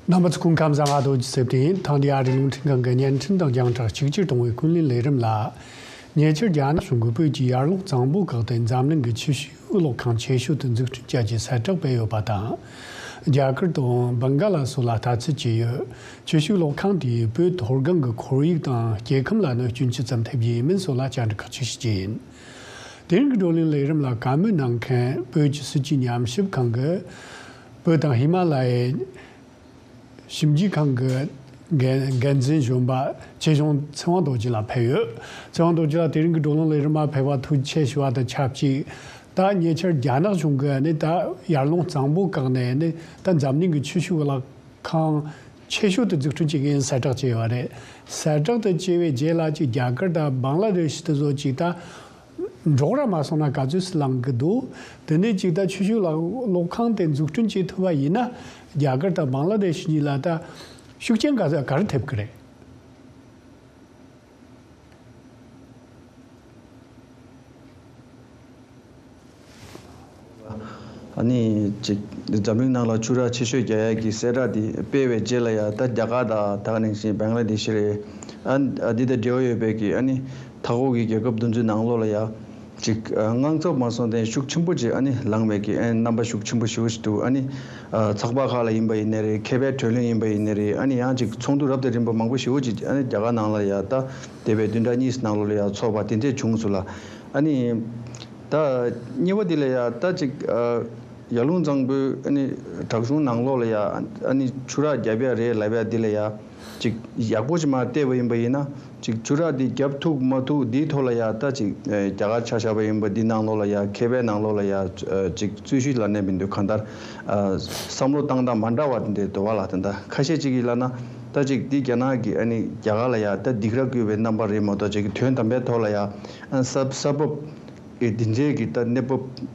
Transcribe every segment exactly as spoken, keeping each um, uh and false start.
རྣམ་པ་ཚོ་སྐུ་ཁམས་བཟང་། ང་རྡོ་རྗེ་རྩེ་བདེ་ཡིན། ཐེངས་འདིའི་ཨ་རིའི་རླུང་འཕྲིན་ཁང་གི་བརྙན་འཕྲིན་དང་རྒྱང་བསྒྲགས་གཅིག་གྱུར་གཏོང་བའི་ཀུན་གླེང་ལས་རིམ་ལ། ཉེ་ཆར་རྒྱ་ནག་གཞུང་གིས་བོད་ཀྱི་ཡར་ཀླུང་གཙང་པོ་བཀག་སྟེ་འཛམ་གླིང་གི་ཆུ་ཤུགས་གློག་ཁང་ཆེ་ཤོས་དེ་འཛུགས་སྐྲུན་བྱ་རྒྱུའི་གསལ་བསྒྲགས་སྤེལ་ཡོད་པ་དང་། རྒྱ་གར་དང་བང་ག་ལ་སོགས་ལ་ལྟ་ཚུལ་ཅི་ཡོད། ཆུ་ཤུགས་གློག་ཁང་དེས་བོད་མཐོ་སྒང་གི་ཁོར་ཡུག་དང་སྐྱེ་ཁམས་ལ་གནོད་སྐྱོན་ཅི་ཙམ་ཐེབས་ཀྱི་ཡིན་མིན་སོགས་ལ་བཅར་འདྲི་ཁག་ཅིག་ཞུ་རྒྱུ་ཡིན། དེ་རིང་གི་བགྲོ་གླེང་ལས་རིམ་ལ་བཀའ་མོལ་གནང་མཁན་བོད་ཀྱི་སྲིད་བྱུས་ཉམས་ཞིབ་ཁང་གི་བོད་དང་ཧི་མ་ལ་ཡའི་ཞིབ་འཇུག་ཁང་གི་འགན་འགན་འཛིན་གཞོན་པ་ཆོས་སྐྱོང་ཚེ་དབང་རྡོ་རྗེ་ལགས་ཕེབས་ཡོད། ཚེ་དབང་རྡོ་རྗེ་ལགས་དེ་རིང་གི་བགྲོ་གླེང་ལས་རིམ་མ་ཕེབས་པར་ཐུགས་རྗེ་ཆེ་ཞུ་བ་དང་ཆབས་ཅིག་ད་ཉེ་ཆར་རྒྱ་ནག་གཞུང་གིས་ནི་ད་ཡར་ཀླུང་གཙང་པོ་བཀག་ནས་ནི་ད་འཛམ་གླིང་གི་ཆུ་ཤུགས་གློག་ཁང་ཆེ་ཤོས་དེ་འཛུགས་སྐྲུན་བྱེད་ཀྱི་ཡིན་གསལ་བསྒྲགས་བྱས་ཡོད་རེད། གསལ་བསྒྲགས་དེ་བྱས་པའི་རྗེས་ལ་ཅིག་རྒྱ་གར་དང་བང་ལ་དེ་ཤི་དེ་ཚོ་ཅིག་ད། འགྲོ་ར་མ་སོང་ན་ག་ཚོད་སུ་ལངས་ཀྱི་འདུག་དེ་ནས་ཅིག་ད་ཆུ་ཤུགས་གློག་གློག་ཁང་དེ་འཛུགས་སྐྲུན་བྱེད་ཐུབ་པ་ཡིན་ན། རྒྱ་གར་དང་བང་ལ་དེ་ཤི་གཉིས་ལ་ད་ཤུགས་རྐྱེན་ག་ཚོད་ག་རེ་ཐེབས་ཀྱི་རེད། ཨ་ནི་ཅིག་འཛམ་གླིང་ནང་ལ་ཆུ་རགས་ཆེ་ཤོས་རྒྱག་ཡ་གི་གསལ་བསྒྲགས་འདི་སྤེལ་བའི་རྗེས་ལ་ཡ་ད་རྒྱ་གར་དང་ད་ག་ནང་བཞིན་བང་ལ་དེ་ཤི་རེད། ཨ་ཨ་འདི་དང་འབྲེལ་བ་ཡོད་པའི་གི་ཨ་ནི་མཐའ་འཁོར་གྱི་རྒྱལ་ཁབ་དེ་ཚོའི་ནང་ལོགས་ལ་ཡ། ཅིག་ཨ་དངངས་འཚབ་མ་སོང་སྟེ་ཤུགས་ཆེན་པོ་ཅིག་ཨ་ནི་ལངས་པའི་གི་ཨ་ནི་རྣམ་པ་ཤུགས་ཆེན་པོ་ཞེ་པོ་ཅིག་འདུག་ཨ་ནི་ཨ་ཚགས་པར་ཁག་ལ་ཡིན་པ་ཡིན་ནའི་རེད། མཁས་པའི་གྲོས་གླེང་ཡིན་པ་ཡིན་ནའི་རེད། ཨ་ནི་ཡང་ཅིག་ཚོགས་འདུ་རབ་དང་རིམ་པ་མང་པོ་ཞེ་པོ་ཅིག་ཨ་ནི་རྒྱ་གར་ནང་ལ་ཡ་ད་འདས་པའི་བདུན་ཕྲག་གཉིས་ནང་ལོགས་ལ་ཡ་ཚོགས་པ་དེ་འདྲས་བྱུང་སོང་ལ། ཨ་ནི་ད་གཉིས་པ་དེ་ལ་ཡ་ད་ཅིག་ཨ། ཡར་ཀླུང་གཙང་པོའི་ཨ་ནི་བྲག་གཞུང་ནང་ལོགས་ལ་ཡ་ཨ་ནི་ཆུ་རགས་བརྒྱབ་ཡ་རེད་ལབ་ཡ་འདི་ལ་ཡ་ཅིག་ཡག་པོ་ཅིག་མར་བལྟས་པ་ཡིན་པ་ཡིན་ན་ཅིག་ཆུ་རགས་འདི་བརྒྱབ་ཐུབ་མ་ཐུབ་འདིའི་ཐོག་ལ་ཡ་ད་ཅིག་ཨ་རྒྱ་གར་ཆ་བཞག་པ་ཡིན་པ་འདི་ནང་ལོགས་ལ་ཡ་མཁས་པའི་ནང་ལོགས་ལ་ཡ་ཨ་ཅིག་རྩོད་གཞི་ལབ་ནས་མི་འདུག་གང་ལྟར་ཨ་བསམ་བློ་བཏང་སྟངས་མ་འདྲ་བ་དེ་འདྲ་འདུག་བ་ལ། ད་ལྟ་ཁ་ཤས་ཅིག་གིས་ལབ་ན་ད་ཅིག་འདི་རྒྱ་ནག་གིས་ཨ་ནི་རྒྱ་གར་ལ་ཡ་ད་སྡིགས་ར་བསྐུལ་བའི་རྣམ་པ་རེད་མ་གཏོགས་ཅིག་དོན་དམ་པའི་ཐོག་ལ་ཡ་ཨ་ས་ས་བབ་ཨེ་འདི་འདྲའི་གི་ད་གནས་བབ།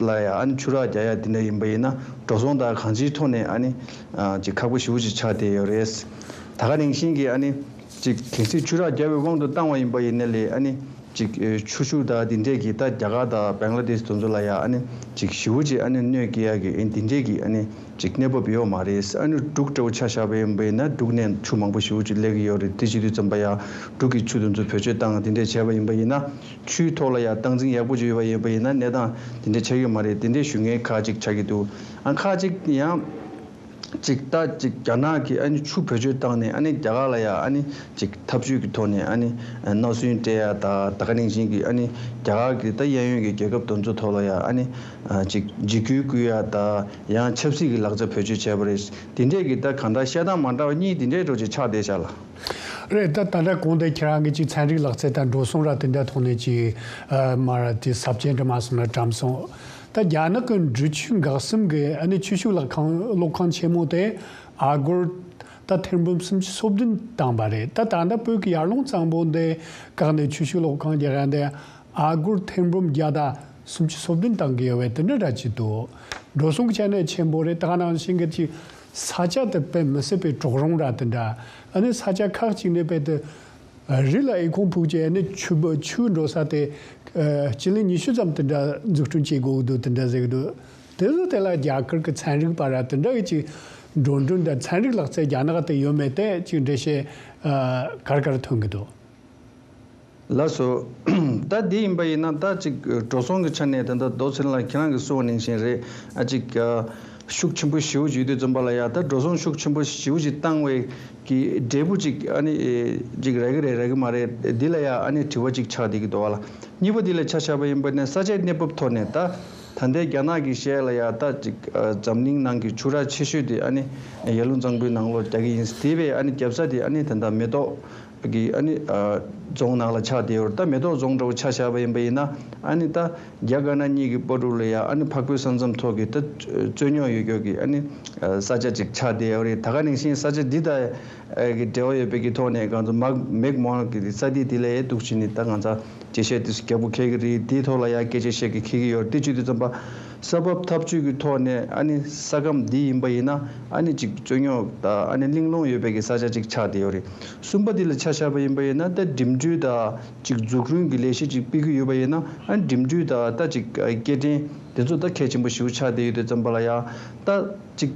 ལ་ཡ་ཨ་ནི་ཆུ་རགས་རྒྱག་ཡ་དེ་འདྲ་ཡིན་པ་ཡིན་ན་འགྲོ་སོང་དང་གང་ཅིའི་ཐོག་ནས་ཨ་ནི་ཨ་ཅིག་ཁག་པོ་ཞེ་པོ་ཅིག་ཆགས་བསྡད་ཡོད་རེད། ད་ག་ནང་བཞིན་གྱི་ཨ་ནི་ཅིག་གལ་སྲིད་ཆུ་རགས་རྒྱག་པའི་དབང་དུ་བཏང་བ་ཡིན་པ་ཡིན་ན་ལས་ཨ་ནི་ཅིག་ཨེ་ཆུ་ཤུགས་དང་དེ་འདྲས་ཀྱི་ད་རྒྱ་གར་དང་བེང་ལ་དེཤ་དེ་ཚོ་ལ་ཡ་ཨ་ནི་ཅིག་ཞེ་པོ་ཅིག་ཨ་ནི་གནོད་སྐྱེལ་ཡ་གི་ཨ་ནི་དེ་འདྲས་ཀྱི་ཨ་ནི་ཅིག་གནས་བབ་ཡོད་མ་རེད། ཨ་ནི་འབྲུག་འདྲ་བོ་ཆ་བཞག་པ་ཡིན་པ་ཡིན་ན་འབྲུག་ནས་ཆུ་མང་པོ་ཞེ་པོ་ཅིག་སླེབས་ཀྱི་ཡོད་རེད། དེ་བྱེད་དུས་ཙམ་པ་ཡ་འབྲུག་གི་ཆུ་དེ་ཚོ་བེད་སྤྱོད་བཏང་དེ་འདྲས་བྱས་པ་ཡིན་པ་ཡིན་ན། ཆུའི་ཐོག་ལ་ཡང་སྟངས་འཛིན་ཡག་པོ་ཅིག་ཡོད་པ་ཡིན་པ་ཡིན་ན་གནས་སྟངས་དེ་འདྲ་ཆགས་ཀྱི་ཡོད་མ་རེད། དེ་འདྲའི་ཞུ་མཁན་ཁག་ཅིག་ཆགས་ཀྱི་འདུག་ཨ་ཁག་ཅིག་ཡང་ཅིག་ད་ཅིག་རྒྱ་ནག་གིས་ཨ་ནི་ཆུ་བེད་སྤྱོད་བཏང་ནས་ཨ་ནི་རྒྱ་གར་ལ་ཡང་ཨ་ནི་ཅིག་འཐབ་ཇུས་ཀྱི་ཐོག་ནས་ཨ་ནི་མནའ་སྲུང་སྤྲད་ཡ་ད་ད་ག་ནང་བཞིན་གྱི་ཨ་ནི་རྒྱ་གར་གྱི་ད་གཡས་གཡོན་གྱི་རྒྱལ་ཁབ་དེ་ཚོ་ཐོག་ལ་ཡང་ཨ་ནི་ཅིག་འཇིགས་སྐུལ་བསྐུལ་ཡ་ད་ཡང་ཆབ་སྲིད་ཀྱི་ལག་རྩལ་བེད་སྤྱོད་བྱས་པ་རེད། དེ་འདྲས་ཀྱི་ད་གང་ལྟར་བཤད་སྟངས་མ་འདྲ་བ་གཉིས་དེ་འདྲས་འགྲོ་ཅིག་ཆགས་བསྡད་ཤག་ལ། རེད། ད་ད་ལྟ་གོང་དེ་ཁྱེད་རང་གིས་ཅིག་ཚན་རིག་ལག་རྩལ་དང་འགྲོ་སོང་ར་དེ་འདྲ་ཐོག་ནས་ཅིག་ཨ་མར་དེ་ཟབ་ཅན་འདྲ་མ་སོང་ན་བཀྲམ་སོང་། ད་རྒྱ་ནག་གི་འབྲུ་ཆུ་འགག་གསུམ་གི་ཨ་ནི་ཆུ་ཤུགས་གློག་ཁང་གློག་ཁང་ཆེན་མོ་དེ་ཨ་སྒོར་ད་ཐེར་འབུམ་སུམ་ཅུ་སོ་བདུན་བཏང་པ་རེད། ད་ད་ལྟ་བོད་ཀྱི་ཡར་ཀླུང་གཙང་པོ་འདི་བཀག་ནས་ཆུ་ཤུགས་གློག་ཁང་རྒྱག་ཡ་འདི། ཨ་སྒོར་ཐེར་འབུམ་བརྒྱ་དང་སུམ་ཅུ་སོ་བདུན་བཏང་གི་ཡོད་པའི་དེ་འདྲ་འདྲ་ཅིག་འདུག་འགྲོ་སོང་གི་ཆ་ནས་ཆེན་པོ་རེད། ད་ག་ནང་བཞིན་གྱི་ཅིག་ས་ཆ་དེ་དཔེ་མི་སྲིད་པའི་གྲོག་རོང་ར་དེ་འདྲ། ཨ་ནི་ས་ཆ་ཁག་ཅིག་ནས་དཔེ་དེ་རི་ལ་ཨི་ཁུང་ཕུག་ཅེས་ཨ་ནི་ཆུ་བ་ཆུ་འགྲོ་ས་དེ་སྤྱི་ལེ་ཉི་ཤུ་ཙམ་དེ་འདྲ་འཛུགས་སྐྲུན་བྱེད་དགོས་ཀྱི་འདུག་དེ་འདྲ་ཟེར་གྱི་འདུག་དེ་ཚོ་དེ་ལ་རྒྱ་གར་གྱི་ཚན་རིག་པ་ར་དེ་འདྲ་གི་ཅིག་འགྲོ་གྲོན་དང་ཚན་རིག་ལག་རྩལ་རྒྱ་ནག་དེ་ཡོད་མེད་དེ་ཅིག་འགྲེལ་བཤད་ག་རེ་ག་རེ་ཐོན་གྱི་འདུག་ལགས་སོ། ད་འདི་ཡིན་པ་ཡིན་ན་ད་ཅིག་འགྲོ་སོང་གི་ཆ་ནས་ད་ལྟ་རྡོ་ཚེ་རིང་ལགས་ཁྱེད་རང་གིས་གསུངས་པ་ནང་བཞིན་རེད། ཨ་ཅིག་ཨ་ཤུགས་ཆེན་པོ་ཞེ་པོ་ཅིག་ཡོད་དུས་ཙམ་པ་ལ་ཡ་ད་འགྲོ་སོང་ཤུགས་ཆེན་པོ་ཞེ་པོ་ཅིག་བཏང་བའི་གི་འབྲས་བུ་ཅིག་ཨ་ནི་ཨེ་ཅིག་རག་གི་རེད་རག་གི་མ་རེད་འདི་ལ་ཡ་ཨ་ནི་དྲི་བ་ཅིག་ཆགས་བསྡད་ཀྱི་འདུག་བ་ལ། གཉིས་པ་འདི་ལ་ཆ་བཞག་པ་ཡིན་པ་ནི་ས་ཆའི་གནས་བབ་ཐོག་ནས་ད་ད་ལྟའི་རྒྱ་ནག་གི་གཞས་ལ་ཡ་ད་ཅིག་ཨ་འཛམ་གླིང་ནང་གི་ཆུ་རགས་ཆེ་ཤོས་དེ་ཨ་ནི་ཡར་ཀླུང་གཙང་པོའི་ནང་ལོགས་རྒྱག་གི་ཡིན། དེ་བས་ཨ་ནི་རྒྱབ་ས་དེ་ཨ་ནི་ད་ལྟ་མེ་ཏོག་གི་ཨ་ནི་ཨ་རྫོང་ནང་ལ་ཆགས་བསྡད་ཡོད་རེད། ད་མེ་ཏོག་རྫོང་འདྲ་བོ་ཆ་བཞག་པ་ཡིན་པ་ཡིན་ན་ཨ་ནི་ད་རྒྱ་དཀར་ནག་གཉིས་ཀྱི་བར་དུ་ལ་ཡ་ཨ་ནི་འཕགས་བོད་ས་མཚམས་ཐོག་གི་ད་རྩོད་རྙོག་ཡོད་རྒྱུ་གི་ཨ་ནི་ཨ་ས་ཆ་ཅིག་ཆགས་བསྡད་ཡོད་རེད། ད་ག་ནང་བཞིན་ས་ཆ་འདི་དང་ཨ་གི་འབྲེལ་བ་ཡོད་པའི་གི་ཐོག་ནས་ང་ཚོ་མག་མེག་མོལ་གི་ས་དེ་དེ་ལ་ཡ་འདུག་བྱས་ནས་ད་ང་ཚོ་ཅེས་བཤད་དུས་སུ་རྒྱལ་པོ་ཁེལ་གི་རེད། དེའི་ཐོག་ལ་ཡ་སྐད་ཆ་བཤད་གི་ཁེལ་གི་ཡོད་རེད། དེ་བྱེད་དུས་ཙམ་པ་ས་བབ་འཐབ་ཇུས་ཀྱི་ཐོག་ནས་ཨ་ནི་ས་ཁམས་འདི་ཡིན་པ་ཡིན་ན་ཨ་ནི་ཅིག་རྩོད་རྙོག་དང་ཨ་ནི་གླེང་སློང་ཡོད་པའི་གི་ས་ཆ་ཅིག་ཆགས་བསྡད་ཡོད་རེད། གསུམ་པ་འདི་ལ་ཆ་བཞག་པ་ཡིན་པ་ཡིན་ན་ད་འགྲིམ་འགྲུལ་དང་ཅིག་འཛུགས་སྐྲུན་གྱི་ལས་གཞི་ཅིག་སྤེལ་གི་ཡོད་པ་ཡིན་ན་ཨ་ནི་འགྲིམ་འགྲུལ་དང་ད་ཅིག་སྐྱེལ་འདྲེན་དེ་ཚོ་ད་གལ་ཆེན་པོ་ཞེ་པོ་ཆགས་བསྡད་ཡོད་དུས་ཙམ་པ་ལ་ཡ་ད་ཅིག་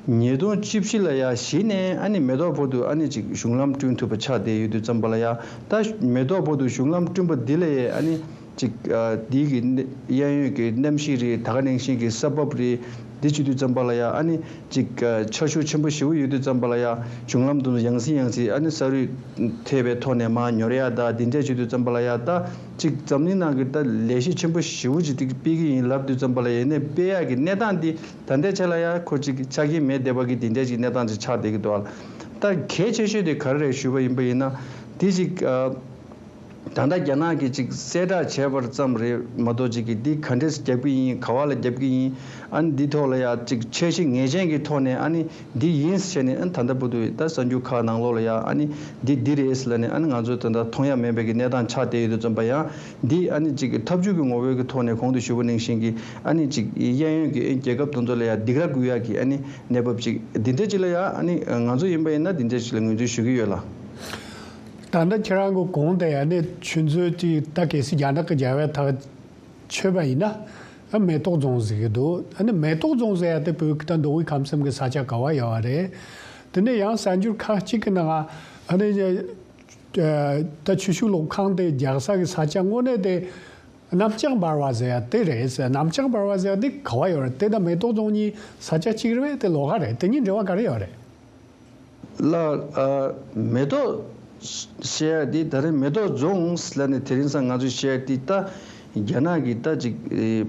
ཉིས་སྟོང་བཅུ་བཞི་ལ་ཡ་གཞི་ནས་ཨ་ནི་མེ་ཏོག་བར་དུ་ཨ་ནི་ཅིག་གཞུང་ལམ་བསྐྲུན་ཐུབ་པ་ཆགས་བསྡད་ཡོད་དུས་ཙམ་པ་ལ་ཡ། ད་མེ་ཏོག་བར་དུ་གཞུང་ལམ་བསྐྲུན་པ་འདི་ལ་ཡ་ཨ་ནི་ཅིག་ཨ་འདི་གི་གཡས་གཡོན་གྱི་གནམ་གཤིས་རེད། ད་ག་ནང་བཞིན་གྱི་ས་བབ་རེད། འདི་བྱེད་དུས་ཙམ་པ་ལ་ཡ་ཨ་ནི་ཅིག་ཨ་ཆར་ཤུགས་ཆེན་པོ་ཞེ་པོ་ཡོད་དུས་ཙམ་པ་ལ་ཡ་གཞུང་ལམ་དུ་ཡང་སེ་ཡང་སེ་ཨ་ནི་ས་རུད་ཐེབས་པའི་ཐོག་ནས་མར་ཉོ་ཡ་ད་འདི་འདྲས་བྱེད་དུས་ཙམ་པ་ལ་ཡ། ད་ཅིག་འཛམ་གླིང་ནང་གི་ད་ལས་གཞི་ཆེན་པོ་ཞེ་པོ་ཅིག་དེ་སྤེལ་གི་ཡིན་ལབ་དུས་ཙམ་པ་ལ་ཡ་ཡིན་ནའི་སྤེལ་ཡག་གི་གནས་སྟངས་འདི་ད་ལྟའི་ཆ་ལ་ཡ་ཁོ་ཅིག་ཆགས་ཀྱི་མེད་བསྡད་པ་གི་དེ་འདྲས་ཅིག་གནས་སྟངས་ཅིག་ཆགས་བསྡད་ཀྱི་འདུག་ཨ། ད་གལ་ཆེ་ཤོས་དེ་ག་རེ་རེད་ཞུས་པ་ཡིན་པ་ཡིན་ན། དེ་ཅིག་ཨ། ད་ལྟ་རྒྱ་ནག་གིས་ཅིག་གསལ་བསྒྲགས་བྱས་པར་ཙམ་རེད་མ་གཏོགས་ཅིག་གིས་འདི་ག་འདྲས་རྒྱབ་ཀྱི་ཡིན། ག་བ་ལ་རྒྱབ་ཀྱི་ཡིན། ཨ་ནི་འདི་ཐོག་ལ་ཡ་ཅིག་འཆར་གཞི་ངེས་ཅན་གྱི་ཐོག་ནས་ཨ་ནི་འདི་ཡིན་ཟེར་ནས་ཨ་ནི་ད་ལྟ་བར་དུ་ད་གསར་འགྱུར་ཁག་ནང་ལོགས་ལ་ཡ་ཨ་ནི་འདི་འདི་རེད་ཟེར་ལབ་ནས་ཨ་ནི་ང་ཚོ་ད་ལྟ་མཐོང་ཡ་མེད་པའི་གི་གནས་སྟངས་ཆགས་བསྡད་ཡོད་དུས་ཙམ་པ་ཡང་འདི་ཨ་ནི་ཅིག་ཐབས་ཇུས་ཀྱི་ངོ་བོའི་གི་ཐོག་ནས་གོང་དུ་ཞུས་པ་ནང་བཞིན་གྱི་ཨ་ནི་ཅིག་གཡས་གཡོན་གྱི་ཨ་ནི་རྒྱལ་ཁབ་དེ་ཚོ་ལ་ཡ་སྡིགས་ར་འགུལ་ཡ་གི་ཨ་ནི་གནས་བབ་ཅིག་འདི་འདྲ་ཅིག་ལ་ཡ་ཨ་ནི་ང་ཚོ་ཡིན་པ་ཡིན་ན་འདི་འདྲ་ཅིག་ལ་ངོས་འཛིན་ཞུ་གི་ཡོད་ལ། ད་ལྟ་ཁྱེད་རང་གི་གོང་དེ་ཨ་ནི་ཆུ་མཛོད་ཀྱི་ད་གལ་སྲིད་རྒྱ་ནག་གི་རྒྱལ་བའི་ཐག་ཆོད་པ་ཡིན་ན། ཨ་མེ་ཏོག་རྫོང་ཟེར་གི་འདུག་ཨ་ནི་མེ་ཏོག་རྫོང་ཟེར་ཡ་དེ་བོད་ཀྱི་ད་མདོ་དབུས་ཁམས་གསུམ་གྱི་ས་ཆ་ག་བ་ཡོད་པ་རེད། དེ་ནས་ཡང་གསར་འགྱུར་ཁག་ཅིག་གི་ནང་ཨ་ནི་ད་ཆུ་ཤུགས་གློག་ཁང་དེ་རྒྱག་ས་གི་ས་ཆ་དངོས་གནས་དེ་གནམ་ལྕགས་འབར་བ་ཟེར་ཡ་དེ་རེད་ཟེར། གནམ་ལྕགས་འབར་བ་ཟེར་ཡ་དེ་ག་བ་ཡོད་རེད། དེ་དང་མེ་ཏོག་རྫོང་གཉིས་ས་ཆ་གཅིག་རེད་པས། དེ་ལོགས་ཀ་རེད། དེ་གཉིས་འབྲེལ་བ་ག་རེ་ཡོད་རེད། ལ་ཨ་མེ་ཏོག་ཞེས་ཡ་དེ་ད་རེས་མེ་ཏོག་རྫོང་ལ་ནི་དེ་རིང་སང་ང་ཚོས་བཤད་ཡ་དེ་ད་རྒྱ་ནག་གི་ད་ཅིག་ཨེ་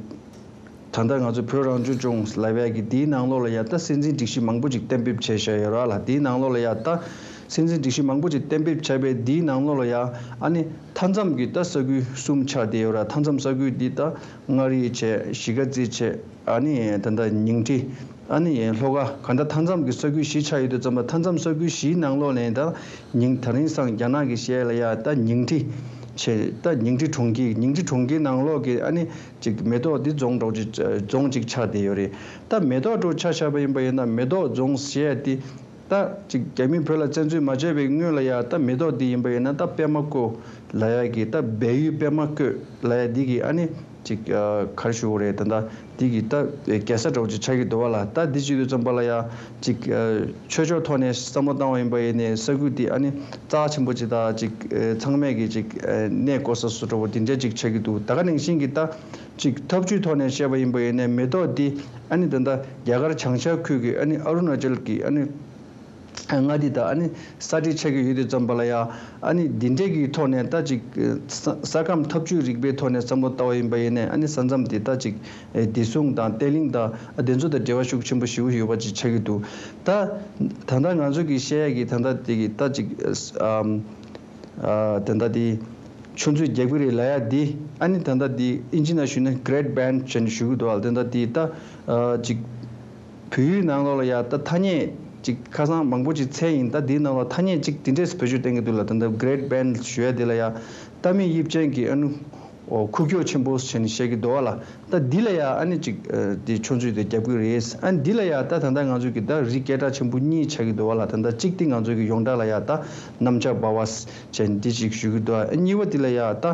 ད་ལྟ་ང་ཚོ་བོད་རང་སྐྱོང་ལྗོངས་ལབ་ཡ་གི་དེའི་ནང་ལོགས་ལ་ཡ་ད་སྲིད་འཛིན་སྒྲིག་གཞི་མང་པོ་ཅིག་གཏན་འབེབས་བྱས་བཞག་ཡོད་ར་ལ། དེའི་ནང་ལོགས་ལ་ཡ་ད་སྲིད་འཛིན་སྒྲིག་གཞི་མང་པོ་ཅིག་གཏན་འབེབས་བྱས་པའི་དེའི་ནང་ལོགས་ལ་ཡ་ཨ་ནི་མཐའ་མཚམས་ཀྱི་ད་ས་ཁུལ་གསུམ་ཆགས་བསྡད་ཡོད་ར། མཐའ་མཚམས་ས་ཁུལ་འདི་ད་མངའ་རིས་བྱས། གཞིས་ཀ་རྩེ་བྱས། ཨ་ནི་ད་ལྟ་ཉིང་ཁྲི། ཨ་ནི་ལྷོ་ཁ་ག་འདྲ་མཐའ་མཚམས་ཀྱི་ས་ཁུལ་བཞི་ཆགས་ཡོད་དུས་ཙམ་པ། མཐའ་མཚམས་ས་ཁུལ་བཞིའི་ནང་ལོགས་ནས་ད་ཉིང་ད་རིང་སང་རྒྱ་ནག་གི་བཤད་ལ་ཡ་ད་ཉིང་ཁྲི་བྱས། ད་ཉིང་ཁྲི་གྲོང་ཁྱེར། ཉིང་ཁྲི་གྲོང་ཁྱེར་ནང་ལོགས་ཀྱི་ཨ་ནི་ཅིག་མེ་ཏོག་འདི་རྫོང་འདྲ་ཅིག་རྫོང་ཅིག་ཆགས་བསྡད་ཡོད་རེད། ད་མེ་ཏོག་འདྲ་ཆ་བཞག་པ་ཡིན་པ་ཡིན་ན་མེ་ཏོག་རྫོང་ཞེས་ཏེ། ད་ཅིག་རྒྱ་མི་བོད་ལ་བཙན་འཛུལ་མ་བྱས་པའི་སྔོན་ལ་ཡ་ད་མེ་ཏོག་འདི་ཡིན་པ་ཡིན་ན་ད་པད་མ་བཀོད་ལབ་ཡ་གི་ད་སྦས་ཡུལ་པད་མ་བཀོད་ལབ་ཡ་འདི་གི་ཨ་ནི་ཅིག་ཨ་ག་རེ་ཞུ་དགོས་རེད། ད་ད་འདི་གི་ད་རྒྱལ་ས་འདྲ་བོ་ཅིག་ཆགས་ཀྱི་འདུག་བ་ལ། ད་འདི་བྱེད་དུས་ཙམ་པ་ལ་ཡ་ཅིག་ཨ་ཆོས་ཕྱོགས་ཐོག་ནས་བསམ་བློ་བཏང་བ་ཡིན་པ་ཡིན་ནའི་ས་ཁུལ་འདི་ཨ་ནི་རྩ་ཆེན་པོ་ཅིག་དང་ཅིག་ཨ་ཚང་མས་གི་ཅིག་ཨ་གནས་དགོས་ས་སུ་འདྲ་བོ་འདི་འདྲ་ཅིག་ཆགས་ཀྱི་འདུག་ད་ག་ནང་བཞིན་གི་ད་ཅིག་ཐབས་ཇུས་ཐོག་ནས་བཤད་པ་ཡིན་པ་ཡིན་ནའི་མེ་ཏོག་འདི་ཨ་ནི་ད་ད་རྒྱ་གར་བྱང་ཤར་ཁུལ་གྱི་ཨ་ནི་ཨ་རུ་ན་ཅལ་གྱི་ཨ་ནི་མངའ་སྡེ་དང་ཨ་ནི་ས་འབྲེལ་ཆགས་ཀྱི་ཡོད་དུས་ཙམ་པ་ལ་ཡ། ཨ་ནི་འདི་འདྲས་ཀྱི་ཐོག་ནས་ད་ཅིག་ས་ས་ཁམས་འཐབ་ཇུས་རིག་པའི་ཐོག་ནས་བསམ་བློ་བཏང་བ་ཡིན་པ་ཡིན་ནའི་ཨ་ནི་ས་མཚམས་འདི་ད་ཅིག་བདེ་སྲུང་དང་བརྟན་ལྷིང་དང་ཨ་དེ་ཚོ་དང་འབྲེལ་བ་ཤུགས་ཆེན་པོ་ཞེ་པོ་ཡོད་པ་ཅིག་ཆགས་ཀྱི་འདུག་ད་ད་ལྟ་ང་ཚོ་གི་བཤད་ཡ་གི་ད་ལྟ་དེ་གི་ད་ཅིག་ཨམ། ཨ་དེ་འདྲ་དེ་ཆུ་མཛོད་རྒྱག་གི་རེད་ལབ་ཡ་དེ་ཨ་ནི་དེ་འདྲ་དེ་ཨིན་ཇི་ནང་ཞུས་ན་Great Bend་བྱས་ནས་ཞུ་གི་འདུག་ཨ། དེ་འདྲ་དེ་ད་ཨ་ཅིག་བོད་ཡིག་ནང་ལོགས་ལ་ཡ་ད་ཐ་སྙད་ཅིག་ཁ་སང་མང་པོ་ཅིག་འཚོལ་ཡིན། ད་དེའི་ནང་ལ་ཐ་སྙད་ཅིག་དེ་འདྲས་བེད་སྤྱོད་གཏོང་གི་འདུག་ལ། དེ་འདྲ་Great Bend་ཞུ་ཡ་དེ་ལ་ཡ་རྟ་མི་དབྱིབས་ཅན་གྱི་ཨ་ནི་ཨོ་ཁུག་ཀྱོག་ཆེན་པོ་བྱས་ནས་བཤད་ཀྱི་འདུག་ཨ་ལ། ད་འདི་ལ་ཡ་ཨ་ནི་ཅིག་ཨ་དེ་ཆུ་མཛོད་དེ་རྒྱབ་ཀྱི་རེད། ཨ་ནི་འདི་ལ་ཡ་ད་ད་ལྟ་ང་ཚོ་གི་ད་རིགས་སྐད་གྲགས་ཆེན་པོ་གཉིས་ཆགས་ཀྱི་འདུག་ཨ་ལ། ད་ད་གཅིག་དེ་ང་ཚོ་གི་ཡོངས་གྲགས་ལ་ཡ་ད་གནམ་ལྕགས་འབར་བ་བྱས་ནས་འདི་ཅིག་ཞུ་གི་འདུག་ཨ་གཉིས་པ་དེ་ལ་ཡ་ད་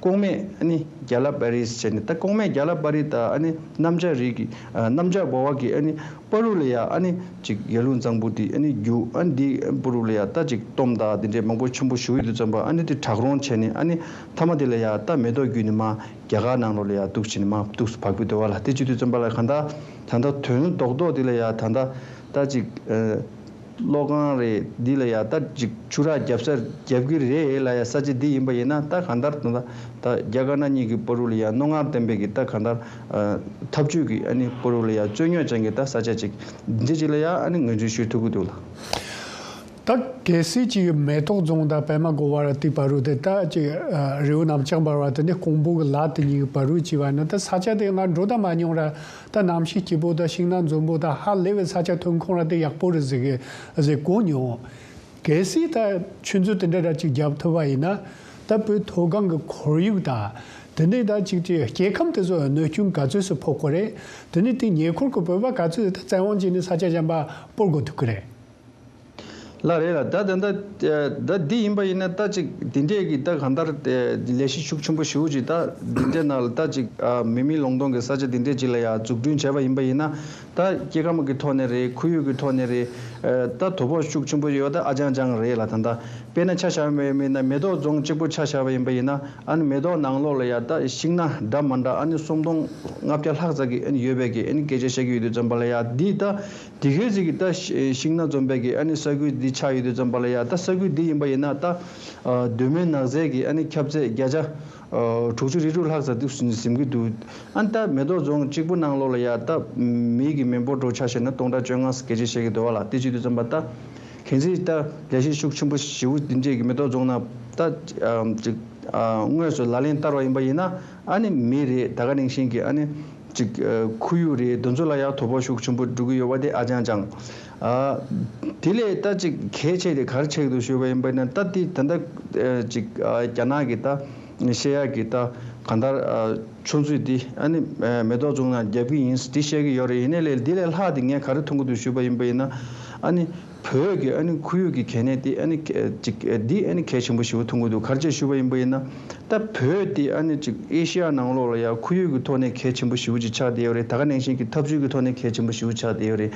ལྐོག་མེད་ཨ་ནི་རྒྱ་ལ་པ་རིས་བྱས་ནས། ད་ལྐོག་མེད་རྒྱ་ལ་པ་རིས་ད་ཨ་ནི་གནམ་ལྕགས་རིགས་ཀྱི་ཨ་གནམ་ལྕགས་འབར་བ་གི་ཨ་ནི་བར་དུ་ལ་ཡ་ཨ་ནི་ཅིག་ཡར་ཀླུང་གཙང་པོ་དེ་ཨ་ནི་རྒྱུག་ཨ་ནི་འདི་བར་དུ་ལ་ཡ་ད་ཅིག་གཏོརམ་དང་དེ་འདྲའི་མང་པོ་ཆེན་པོ་ཞུ་ཡི་དུས་ཙམ་པ་ཨ་ནི་དེ་དྲག་རོང་བྱས་ནས་ཨ་ནི་མཐའ་མ་དེ་ལ་ཡ་ད་མེ་ཏོག་བརྒྱུད་ནས་མར་རྒྱ་གར་ནང་ལོགས་ལ་ཡ་འདུག་བྱས་ནས་མར་འདུག་སེ་བབས་ཀྱི་འདུག་བ་ལ། དེ་བྱེད་དུས་ཙམ་པ་ལ་གང་ལྟར་ད་ལྟ་དོན་རྡོག་རྡོག་དེ་ལ་ཡ་ད་ལྟ་ད་ཅིག་ཨ་གློག་ཁང་རེད། འདི་ལ་ཡ་ད་ཅིག་ཆུ་རགས་རྒྱབ་ས་རྒྱབ་ཀྱི་རེད་ལ་ཡ། ས་ཆ་འདི་ཡིན་པ་ཡིན་ན་ད་གང་ལྟར་ད་ལྟ་ད་རྒྱ་དཀར་ནག་གཉིས་ཀྱི་བར་དུ་ལ་ཡ་རྣོ་ངར་ལྡན་པའི་གི་ད་གང་ལྟར་ཨ་འཐབ་ཇུས་ཀྱི་ཨ་ནི་བར་དུ་ལ་ཡ་རྩོད་རྙོག་ཅན་གྱི་ད་ས་ཆ་ཅིག་འདི་ཅིག་ལ་ཡ་ཨ་ནི་ངོས་འཛིན་ཞུ་ཐུབ་ཀྱི་འདུག་ལ། ད་གལ་སྲིད་ཅིག་མེ་ཏོག་རྫོང་དང་པད་མ་དགོ་བ་ར་དེ་བར་དུ་དེ་ད་ཅིག་ཨ་རི་བོ་གནམ་ལྕགས་འབར་བ་དེ་ནི་ཀོང་པོ་གི་ལ་དེ་གཉིས་ཀྱི་བར་དུ་ཅིག་བ་ན་ད་ས་ཆ་དེ་ང་འགྲོ་ད་མ་མྱོང་ར། ད་གནམ་གཤིས་སྐྱིད་པོ་དང་ཤིང་ནགས་འཛོམས་པོ་དང་ཧ་ལས་པའི་ས་ཆ་ཐོན་ཁུངས་ར་དེ་ཡག་པོ་རེད་ཟེར་གི་ཟེར་གོ་མྱོང་། གལ་སྲིད་ད་ཆུ་མཛོད་དེ་འདྲ་ར་ཅིག་རྒྱབ་ཐུབ་པ་ཡིན་ན་ད་བོད་མཐོ་སྒང་གི་ཁོར་ཡུག་དང་དེ་ནས་ད་ཅིག་ཅིག་སྐྱེ་ཁམས་དེ་ཚོ་གནོད་སྐྱོན་ག་ཚོད་སུ་ཕོག་གི་རེད། དེ་ནས་དེ་ཉེ་འཁོར་གྱི་བོད་པ་ག་ཚོད་ད་བཙན་དབང་བྱས་ནས་ས་ཆ་གཞན་པ་སྤོར་དགོས་ཐུག་གི་རེད། ལགས་རེད་ལགས། ད་ད་ད་ད་འདི་ཡིན་པ་ཡིན་ན་ད་ཅིག་འདི་འདྲས་ཀྱི་ད་གང་ལྟར་ལས་གཞི་ཤུགས་ཆེན་པོ་ཞེ་པོ་ཅིག་ད་འདི་འདྲས་ནང་ལ་ད་ཅིག་མི་མེད་ལུང་སྟོང་གི་ས་ཆ་འདི་འདྲས་ཅིག་ལ་ཡ་འཛུགས་སྐྲུན་བྱས་པ་ཡིན་པ་ཡིན་ན། ད་སྐྱེ་ཁམས་ཀྱི་ཐོག་ནས་རེད། ཁོར་ཡུག་གི་ཐོག་ནས་རེད། ད་དོ་ཕོག་ཤུགས་ཆེན་པོ་ཡོད་ད་ཨ་ཅང་ཅང་རེད་ལགས། ད་ད་དཔེར་ན་ཆ་བཞག་པ་ཡིན་ན་མེ་ཏོག་རྫོང་གཅིག་པོ་ཆ་བཞག་པ་ཡིན་པ་ཡིན་ན། ཨ་ནི་མེ་ཏོག་ནང་ལོགས་ལ་ཡ་ད་ཤིང་སྣ་འདྲ་མ་འདྲ་ཨ་ནི་སུམ་སྟོང་ལྔ་བརྒྱ་ལྷག་ཙམ་གྱི་ཨ་ནི་ཡོད་པའི་གི་ཨ་ནི་སྐད་ཆ་བཤད་ཀྱི་ཡོད་དུས་ཙམ་པ་ལ་ཡ་འདི་ད་དེ་གའི་ཟིག་གི་ད་ཤིང་སྣ་འཛོམས་པའི་གི་ཨ་ནི་ས་ཁུལ་འདི་ཆགས་ཡོད་དུས་ཙམ་པ་ལ་ཡ་ད་ས་ཁུལ་འདི་ཡིན་པ་ཡིན་ན་ད་གདོད་མའི་ནགས་ཚལ་གྱི་ཨ་ནི་ཁྱབ་ཚད་བརྒྱ་ཆ་དྲུག་ཅུ་རེ་དྲུག་ལྷག་ཙམ་འདུག་ཟིན་གྱི་འདུག་ཨ་ནི་ད་མེ་ཏོག་རྫོང་གཅིག་པུ་ནང་ལོགས་ལ་ཡ་ད་མི་གི་མི་འབོར་འགྲོ་ཆ་བཤད་ན་སྟོང་ཕྲག་བཅོ་ལྔ་སྐད་ཆ་བཤད་ཀྱི་འདུག་བ་ལ། དེ་བྱེད་དུས་ཙམ་པ་ད་གལ་སྲིད་ད་ལས་གཞི་ཤུགས་ཆེན་པོ་ཞེ་པོ་འདི་འདྲས་ཀྱི་མེ་ཏོག་རྫོང་ནང་ད་ཅིག་དངོས་སུ་ལག་ལེན་བསྟར་བ་ཡིན་པ་ཡིན་ན། ཨ་ནི་མི་རེད། ད་ག་ནང་བཞིན་གྱི་ཨ་ནི་ཅིག་ཁོར་ཡུག་རེད། དེ་ཚོ་ལ་ཡང་དོ་ཕོག་ཤུགས་ཆེན་པོ་འགྲོ་གི་ཡོད་པ་དེ་ཨ་ཅང་ཅང་། དེ་ལས་ད་ཅིག་གལ་ཆེ་དེ་ག་རེ་ཆགས་འདུག་ཞུས་པ་ཡིན་པ་ཡིན་ན། ད་དེ་ད་ལྟ་ཅིག་རྒྱ་ནག་གི་ད་བཤད་ཡག་གི་ད་གང་ལྟར་ཆུ་མཛོད་འདི་ཨ་ནི་མེ་ཏོག་རྫོང་ནང་བརྒྱབ་ཀྱི་ཡིན་འདི་བཤད་ཀྱི་ཡོད་རེད། ཡིན་ནའི་ལས་འདི་ལས་ལྷག་དེ་ངས་ག་རེ་མཐོང་གི་འདུག་ཞུས་པ་ཡིན་པ་ཡིན་ན། ཨ་ནི་བོད་ཀྱི་ཨ་ནི་ཁོར་ཡུག་གི་གལ་གནད་དེ་ཨ་ནི་ཅིག་འདི་ཨ་ནི་གལ་ཆེན་པོ་ཞེ་པོ་མཐོང་གི་འདུག་ག་རེ་བྱས་ཞུས་པ་ཡིན་པ་ཡིན་ན། ད་བོད་དེ་ཨ་ནི་ཅིག་ཨེ་ཤི་ཡ་ནང་ལོགས་ལ་ཡང་ཁོར་ཡུག་གི་ཐོག་ནས་གལ་ཆེན་པོ་ཞེ་པོ་ཅིག་ཆགས་བསྡད་ཡོད་རེད། ད་ག་ནང་བཞིན་གྱི་འཐབ་ཇུས་ཀྱི་ཐོག་ནས་གལ་ཆེན་པོ་ཞེ་པོ་ཆགས་བསྡད་ཡོད་རེད།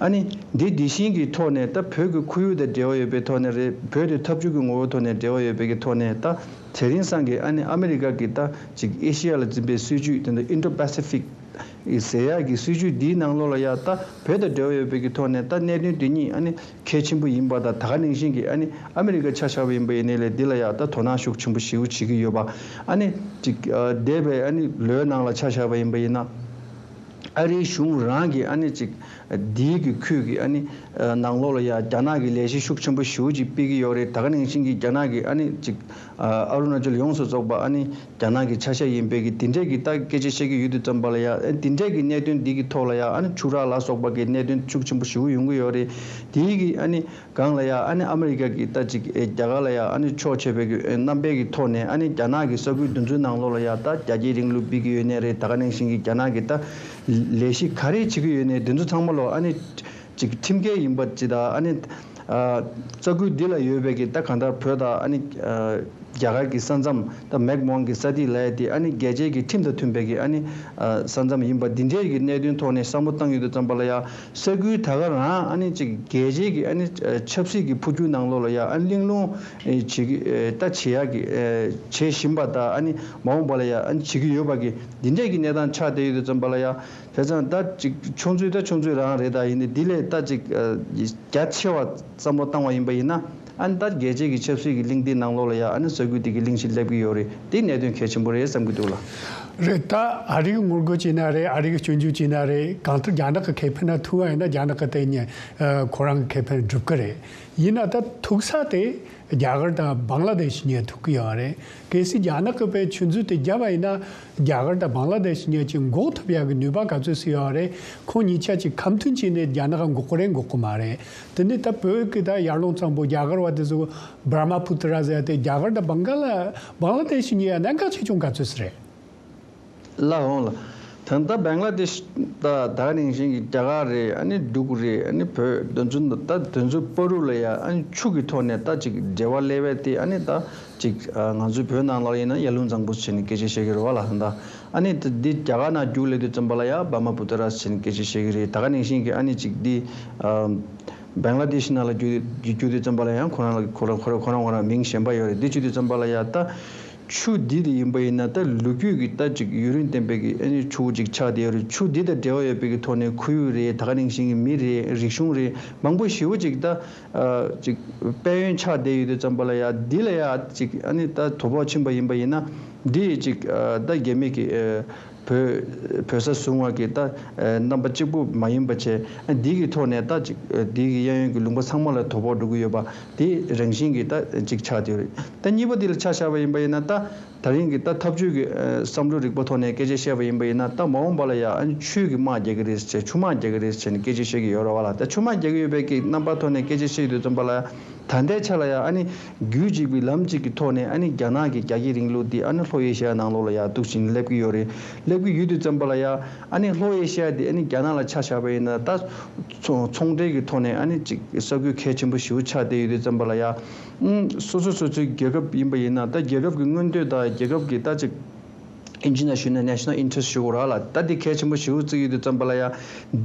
ཨ་ནི་འདི་འདི་བཞིན་གྱི་ཐོག་ནས་ད་བོད་ཀྱི་ཁོར་ཡུག་དང་འབྲེལ་བ་ཡོད་པའི་ཐོག་ནས་རེད། བོད་དེ་འཐབ་ཇུས་ཀྱི་ངོ་བོའི་ཐོག་ནས་འབྲེལ་བ་ཡོད་པའི་གི་ཐོག་ནས། ད་དེ་རིང་སང་གི་ཨ་ནི་ཨ་མི་རི་ཀ་གི་ད་ཅིག་ཨེ་ཤི་ཡ་ལ་འཛིན་པའི་སྲིད་ཇུས་དེ་ཚོ་ཨིན་ཌོ་པ་སི་ཕིག་ཟེར་ཡག་གི་སྲིད་ཇུས་འདིའི་ནང་ལོགས་ལ་ཡ་ད་བོད་དང་འབྲེལ་བ་ཡོད་པའི་གི་ཐོག་ནས་ད་གནད་དོན་འདི་གཉིས་ཨ་ནི་གལ་ཆེན་པོ་ཡིན་པ་དང་། ད་ག་ནང་བཞིན་གྱི་ཨ་ནི་ཨ་མི་རི་ཀ་ཆ་བཞག་པ་ཡིན་པ་ཡིན་ནའི་ལས་འདི་ལ་ཡ་ད་དོ་སྣང་ཤུགས་ཆེན་པོ་ཞེ་པོ་བྱེད་ཀྱི་ཡོད་པ། ཨ་ནི་ཅིག་འདས་པའི་ཨ་ནི་ལོའི་ནང་ལ་ཆ་བཞག་པ་ཡིན་པ་ཡིན་ན། ཨ་རིའི་གཞུང་རང་གིས་ཨ་ནི་ཅིག་འདིའི་གི་ཁུལ་གྱི་ཨ་ནི་ནང་ལོགས་ལ་ཡ་རྒྱ་ནག་གི་ལས་གཞི་ཤུགས་ཆེན་པོ་ཞེ་པོ་ཅིག་སྤེལ་གྱི་ཡོད་རེད། ད་ག་ནང་བཞིན་གྱི་རྒྱ་ནག་གི་ཨ་ནི་ཅིག་ཨ་རུ་ན་ཅལ་ཡོངས་སུ་རྫོགས་པ་ཨ་ནི་རྒྱ་ནག་གི་ཆ་ཤས་ཡིན་པའི་གི་དེ་འདྲས་ཀྱི་ད་སྐད་ཆ་བཤད་ཀྱི་ཡོད་དུས་ཙམ་པ་ལ་ཡ། ཨ་དེ་འདྲས་ཀྱི་གནད་དོན་འདི་གི་ཐོག་ལ་ཡ་ཨ་ནི་ཆུ་རགས་ལ་སོགས་པ་གི་གནད་དོན་ཤུགས་ཆེན་པོ་ཞེ་པོ་ཡོང་གི་ཡོད་རེད། དེའི་གི་ཨ་ནི་སྒང་ལ་ཡ་ཨ་ནི་ཨ་མི་རི་ཀ་གི་ད་ཅིག་ཨེ་རྒྱ་གར་ལ་ཡ་ཨ་ནི་ཕྱོགས་ཆོད་པའི་གི་ཨེ་རྣམ་པའི་གི་ཐོག་ནས་ཨ་ནི་རྒྱ་ནག་གི་ས་ཁུལ་འདི་ཚོའི་ནང་ལོགས་ལ་ཡ་ད་རྒྱ་སྐྱེད་རིང་ལུགས་སྤེལ་གྱི་ཡོད་ནའི་རེད། ད་ག་ནང་བཞིན་གྱི་རྒྱ་ནག་གི་ད་ལས་གཞི་ག་རེ་བྱེད་ཀྱི་ཡོད་ནའི་འདི་ཚོ་ཚང་མ་ལོ་ཨ་ནི་ཅིག་ཁྲིམས་འགལ་ཡིན་པ་ཅིག་དང་། ཨ་ནི་ཨ་ས་ཁུལ་འདི་ལ་ཡོད་པའི་གི་ད་གང་ལྟར་བོད་དང་ཨ་ནི་ཨ་རྒྱ་གར་གྱི་ས་མཚམས་ད་མེག་མོང་གི་ས་ཐིག་ལབ་ཡ་དེ་ཨ་ནི་རྒྱལ་སྤྱིའི་གི་ཁྲིམས་དང་མཐུན་པའི་གི་ཨ་ནི་ཨ་ས་མཚམས་ཡིན་པ་འདི་འདྲའི་གི་གནད་དོན་ཐོག་ནས་བསམ་བློ་བཏང་ཡོད་དུས་ཙམ་པ་ལ་ཡ། ས་ཁུལ་ད་ག་རང་ཨ་ནི་ཅིག་རྒྱལ་སྤྱིའི་གི་ཨ་ནི་ཨ་ཆབ་སྲིད་ཀྱི་འཕོ་འགྱུར་ནང་ལོགས་ལ་ཡ་ཨ་ནི་གླེང་སློང་ཨེ་བྱེད་ཀྱི་ཨེ་ད་བྱེད་ཡག་གི་ཨེ་བྱེད་བཞིན་པ་དང་། ཨ་ནི་མ་འོངས་པ་ལ་ཡ་ཨ་ནི་བྱེད་ཀྱི་ཡོད་པ་གི་འདི་འདྲས་ཀྱི་གནས་སྟངས་ཆགས་བསྡད་ཡོད་དུས་ཙམ་པ་ལ་ཡ། བྱས་ཙང་ད་ཅིག་ཆུང་ཚུལ་ད་ཆུང་ཚུལ་རང་རེད། ད་ཡིན་ནའི་འདི་ལས་ད་ཅིག་ཨ་རྒྱ་ཆེ་བ་བསམ་བློ་བཏང་བ་ཡིན་པ་ཡིན་ན། ཨ་ནི་ད་རྒྱལ་སྤྱིའི་གི་ཆབ་སྲིད་ཀྱི་གླེང་སྟེགས་ནང་ལོགས་ལ་ཡ་ཨ་ནི་ས་ཁུལ་འདི་གི་གླེང་གཞི་སླེབས་ཀྱི་ཡོད་རེད། དེ་གནད་དོན་གལ་ཆེན་པོ་རེད་བསམ་གྱི་འདུག་ལགས། རེད། ད་ཨ་རི་གི་ངོ་རྒོལ་བྱས་ན་རེད། ཨ་རི་གི་སྐྱོན་བརྗོད་བྱས་ན་རེད། གང་ལྟར་རྒྱ་ནག་གི་ཁེ་ཕན་ལ་ཐུག་པ་ཡིན་ན་རྒྱ་ནག་གི་དེ་ཉིད་ཁོ་རང་གི་ཁེ་ཕན་སྒྲུབ་ཀྱི་རེད། ཡིན་ན་ད་ཐུག་ས་དེ་རྒྱ་གར་དང་བང་ལ་དེ་ཤི་ཉེ་ཐུག་གི་ཡོད་རེད། གལ་སྲིད་རྒྱ་ནག་གི་པའི་ཆུ་མཛོད་དེ་བརྒྱབ་པ་ཡིན་ན་རྒྱ་གར་དང་བང་ལ་དེ་ཤི་ཉེ་ཅིག་འགོག་ཐུབ་ཡག་གི་ནུས་པ་ག་ཚོད་སུ་ཡོད་རེད། ཁོང་གཉིས་ཆ་ཅིག་ཁ་མཐུན་བྱས་ནས་རྒྱ་ནག་འགོག་གི་རེད་འགོག་གི་མ་རེད། དེ་ནས་ད་བོད་ཀྱི་ད་ཡར་ཀླུང་གཙང་པོ་རྒྱ་གར་བ་དེ་ཚོ་བྷ་ར་མ་པུ་ཏྲ་ཟེར་ཏེ་རྒྱ་གར་དང་བང་ག་ལ་བང་ལ་དེ་ཤི་ཉེ་ཡ་གནད་འགག་ཆེ་ཆུང་ག་ཚོད་སུ་རེད། ལགས་འོང་ལགས། ད་ལྟ་བང་ལ་དེ་ཤི་ད་ད་ག་ནང་བཞིན་གྱི་རྒྱ་གར་རེད། ཨ་ནི་འབྲུག་རེད། ཨ་ནི་བོད་དེ་ཚོ་ད་དེ་ཚོ་བར་དུ་ལ་ཡ་ཨ་ནི་ཆུ་གི་ཐོག་ནས་ད་ཅིག་འབྲེལ་བ་སླེབས་པ་དེ་ཨ་ནི་ད་ཅིག་ང་ཚོའི་བོད་ནང་ལ་ཡིན་ན་ཡར་ཀླུང་གཙང་པོ་བྱས་ནས་སྐད་ཆ་བཤད་ཀྱི་རེད་བ་ལགས། ད་ཨ་ནི་ད་འདི་རྒྱ་གར་ནང་རྒྱུགས་སླེབས་དུས་ཙམ་པ་ལ་ཡ་བྷ་མ་པུ་ཏྲ་བྱས་ནས་སྐད་ཆ་བཤད་ཀྱི་རེད། ད་ག་ནང་བཞིན་གྱི་ཨ་ནི་ཅིག་འདི་བང་ལ་དེ་ཤི་ནང་ལ་རྒྱུགས་རྒྱུགས་དུས་ཙམ་པ་ལ་ཡང་ཁོ་རང་ལ་ཁོ་རང་ཁོ་རང་ཁོ་རང་ཁོ་རང་མིང་གཞན་པ་ཡོད་རེད། འདི་བྱེད་དུས་ཙམ་པ་ལ་ཡ་ད། ཆུ་འདི་དེ་ཡིན་པ་ཡིན་ན་ད་ལོ་རྒྱུས་ཀྱི་ད་ཅིག་ཡུན་རིང་བསྟན་པའི་གི་ཨ་ནི་ཆུ་བོ་ཅིག་ཆགས་བསྡད་ཡོད་རེད། ཆུ་འདི་དང་འབྲེལ་བ་ཡོད་པའི་གི་ཐོག་ནས་ཁོར་ཡུག་རེད། ད་ག་ནང་བཞིན་གྱི་མི་རེད། རིག་གཞུང་རེད། མང་པོ་ཞེ་པོ་ཅིག་ད་ཨ་ཅིག་དཔལ་ཡོན་ཆགས་བསྡད་ཡོད་དུས་ཙམ་པ་ལ་ཡ་འདི་ལ་ཡ་ཅིག་ཨ་ནི་ད་དོ་ཕོག་ཕྱིན་པ་ཡིན་པ་ཡིན་ན་འདི་ཅིག་ཨ་ད་རྒྱ་མི་གི་ཨ་བོད་བོད་ས་བཟུང་བ་གི་ད་ཨ་རྣམ་པ་གཅིག་པུ་མ་ཡིན་པ་བྱས། ཨ་འདི་གི་ཐོག་ནས་ད་ཅིག་ཨ་འདི་གི་གཡས་གཡོན་གྱི་ལུང་པ་ཚང་མ་ལ་དོ་ཕོག་འགྲོ་གི་ཡོད་པ་དེ་རང་བཞིན་གྱི་ད་ཅིག་ཆགས་བསྡད་ཡོད་རེད། ད་གཉིས་པ་འདི་ལ་ཆ་བཞག་པ་ཡིན་པ་ཡིན་ན་ད། ད་རིང་གི་ད་འཐབ་ཇུས་ཀྱི་ཨ་བསམ་བློའི་རིག་པ་ཐོག་ནས་སྐད་ཆ་བཤད་པ་ཡིན་པ་ཡིན་ན། ད་མ་འོངས་པ་ལ་ཡང་ཨ་ནི་ཆུས་ཀྱི་དམག་རྒྱག་གི་རེད་ཟེར། ཆུ་དམག་རྒྱག་གི་རེད་ཟེར་ནས་སྐད་ཆ་བཤད་ཀྱི་ཡོད་རེད་བ་ལ། ད་ཆུ་དམག་རྒྱག་གི་ཡོད་པའི་གི་རྣམ་པ་ཐོག་ནས་སྐད་ཆ་བཤད་ཡོད་དུས་ཙམ་པ་ལ་ཡང་། ད་ལྟའི་ཆ་ལ་ཡང་ཨ་ནི་རྒྱུད་གཅིག་པའི་ལམ་གཅིག་གི་ཐོག་ནས་ཨ་ནི་རྒྱ་ནག་གི་རྒྱ་སྐྱེད་རིང་ལུགས་འདི་ཨ་ནི་ལྷོ་ཨེ་ཤི་ཡ་ནང་ལོགས་ལ་ཡང་འདུག་བཞིན་སླེབས་ཀྱི་ཡོད་རེད། སླེབས་ཀྱི་ཡོད་དུས་ཙམ་པ་ལ་ཡང་ཨ་ནི་ལྷོ་ཨེ་ཤི་ཡ་འདི་ཨ་ནི་རྒྱ་ནག་ལ་ཆ་བཞག་པ་ཡིན་ན། ད་ཚོང་ཚོང་འབྲེལ་གྱི་ཐོག་ནས་ཨ་ནི་ཅིག་ས་ཁུལ་གལ་ཆེན་པོ་ཞེ་པོ་ཆགས་བསྡད་ཡོད་དུས་ཙམ་པ་ལ་ཡང་། ཨང་། སོ་སོ་སོ་སོའི་རྒྱལ་ཁབ་ཡིན་པ་ཡིན་ན། ད་རྒྱལ་ཁབ་ཀྱི་མངོན་འདོད་དང་རྒྱལ་ཁབ་ཀྱི་ད་ཅིག་ཨིན་ཇི་ནང་ཞུས་ན་national interest ཞུ་དགོས་ར་ལ། ད་འདི་གལ་ཆེན་པོ་ཞེ་པོ་བརྩི་ཡོད་དུས་ཙམ་པ་ལ་ཡང་།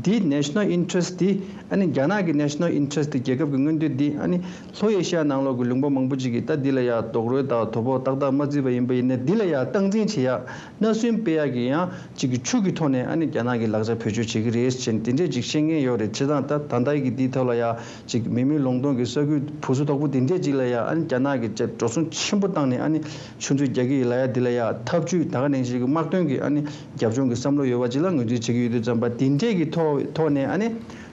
འདི་national interest འདི་ཨ་ནི་རྒྱ་ནག་གི་national interest འདི། རྒྱལ་ཁབ་ཀྱི་མངོན་འདོད་འདི་ཨ་ནི་ལྷོ་ཨེ་ཤི་ཡ་ནང་ལོགས་ཀྱི་ལུང་པ་མང་པོ་ཅིག་གིས་ད་འདི་ལ་ཡང་རྡོག་རོལ་དང་དོ་ཕོག་ཏག་ཏག་མ་བརྩིས་པ་ཡིན་པ་ཡིན་ན། འདི་ལ་ཡང་སྟངས་འཛིན་བྱེད་ཡ། མནའ་གསོན་སྤེལ་ཡག་གི་ཡང་ཅིག་གི་ཆུ་གི་ཐོག་ནས་ཨ་ནི་རྒྱ་ནག་གི་ལག་ཆ་བེད་སྤྱོད་བྱེད་ཀྱི་རེད་ཅེས་དེ་འདྲས་ཅིག་བཤད་མཁན་ཡོད་རེད། བྱས་ཙང་ད་ད་ལྟ་གི་འདིའི་ཐོག་ལ་ཡང་ཅིག་མི་མེད་ལུང་སྟོང་གི་ས་ཁུལ་བུ་སུ་དོག་པོ་དེ་འདྲས་ཅིག་ལ་ཡང་ཨ་ནི་རྒྱ་ནག་གིས་ཅིག་འགྲོ་སོང་ཆེན་པོ་བཏང་ནས་ཨ་ནི་ཆུ་མཛོད་རྒྱག་གི་ཡིན་ལབ་ཡ་འདི་ལ་ཡང་ཐབས་ཇུས་ད་ག་ནང་བཞིན་གྱི་དམག་དོན་གྱི་ཨ་ནི་རྒྱབ་ལྗོངས་ཀྱི་བསམ་བློ་ཡོད་པ་ཅིག་ལ་ངོས་འཛིན་བྱེད་ཀྱི་ཡོད་དུས་ཙམ་པ། དེ་འདྲས་ཀྱི་ཐོག་ཐོག་ནས་ཨ་ནི་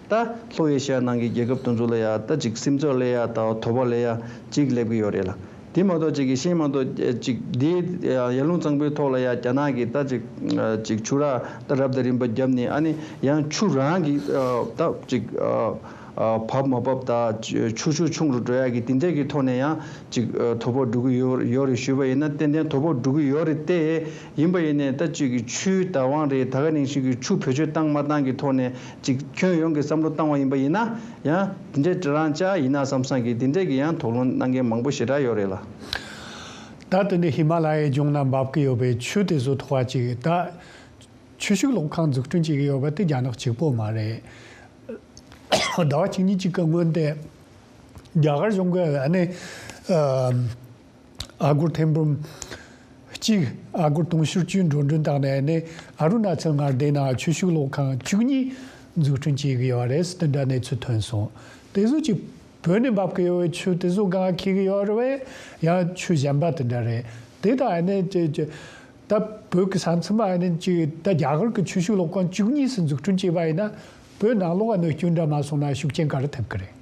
ད་ལྷོ་ཨེ་ཤི་ཡ་ནང་གི་རྒྱལ་ཁབ་དེ་ཚོ་ལ་ཡང་ད་ཅིག་སིམ་འཛུལ་ལབ་ཡ་དང་དོ་ཕོག་ལབ་ཡ་ཅིག་སླེབས་ཀྱི་ཡོད་རེད་ལ། དེ་མ་གཏོགས་ཅིག་གི་ཤེས་མ་གཏོགས་ཅིག་འདི་ཡར་ཀླུང་གཙང་པོའི་ཐོག་ལ་ཡ་རྒྱ་ནག་གིས་ད་ཅིག་ཅིག་ཆུ་རགས་ད་རབ་དང་རིམ་པ་བརྒྱབ་ནས། ཨ་ནི་ཡང་ཆུ་རང་གི་ད་ཅིག་བབ་མ་བབ་དང་ཆུ་ཤུགས་ཆུང་རུ་འགྲོ་ཡ་གི་དེ་འདྲས་ཀྱི་ཐོག་ནས་ཡང་ཅིག་དོ་ཕོག་འགྲོ་གི་ཡོད་ཡོད་རེད་ཞུས་པ་ཡིན་ན། ཏན་ཏན་དོ་ཕོག་འགྲོ་གི་ཡོད་རེད་དེ། ཡིན་པ་ཡིན་ནའི་ད་ཅིག་གི་ཆུའི་བདག་དབང་རེད། ད་ག་ནང་བཞིན་གྱི་ཆུ་བེད་སྤྱོད་བཏང་མ་བཏང་གི་ཐོག་ནས་ཅིག་ཁྱོན་ཡོངས་ཀྱི་བསམ་བློ་བཏང་བ་ཡིན་པ་ཡིན་ན། ཡང་དེ་འདྲའི་འདྲ་རང་ཅག་ཡིན་ན་བསམ་བསམ་གྱི་དེ་འདྲས་ཀྱི་ཡང་དོགས་སློང་གནང་མཁན་མང་པོ་ཞེ་དྲག་ཡོད་རེད་ལ། ད་དེ་འདྲའི་ཧི་མ་ལ་ཡའི་ལྗོངས་ན་འབབ་ཀྱི་ཡོད་པའི་ཆུ་དེ་ཚོ་ཐོག་ཅིག་ད་ཆུ་ཤུགས་གློག་ཁང་འཛུགས་སྐྲུན་བྱེད་ཀྱི་ཡོད་པ་དེ་རྒྱ་ནག་གཅིག་པོ་མ་རེད། ཟླ་བ་གཅིག་གཉིས་གཅིག་གི་སྔོན་དེ་རྒྱ་གར་གཞུང་གི་ཨ་ནི་ཨ་སྒོར་ཐེར་འབུམ་གཅིག་ཨ་སྒོར་དུང་ཕྱུར་བཅུ་འགྲོ་གྲོན་བཏང་ནས། ཨ་ནི་ཨ་རུ་ན་ཅལ་མངའ་སྡེ་ནང་ཆུ་ཤུགས་གློག་ཁང་བཅུ་གཉིས་འཛུགས་སྐྲུན་བྱེད་ཀྱི་ཡོད་རེད། དེ་འདྲ་གནས་ཚུལ་ཐོན་སོང་། དེ་ཚོ་ཅིག་བོད་ནས་འབབ་ཀྱི་ཡོད་པའི་ཆུ་དེ་ཚོ་གང་འཁྱེར་གྱི་ཡོད་རེད་པས། ཡང་ཆུ་གཞན་པ་དེ་འདྲ་རེད། དེ་དང་ཨ་ནི་ཅི་ཅི་ད་བོད་ཀྱི་ས་མཚམས་ཨ་ནི་ཅི་ད་རྒྱ་གར་གྱི་ཆུ་ཤུགས་གློག་ཁང་བཅུ་གཉིས་སུ་འཛུགས་སྐྲུན་བྱས་པ་ཡིན་ན། བོད་ནང་ལོགས་ཨ་ནི་སྐྱོན་འདྲ་མ་སོང་ན་ཤུགས་རྐྱེན་ག་རེ་ཐེབས་ཀྱི་རེད།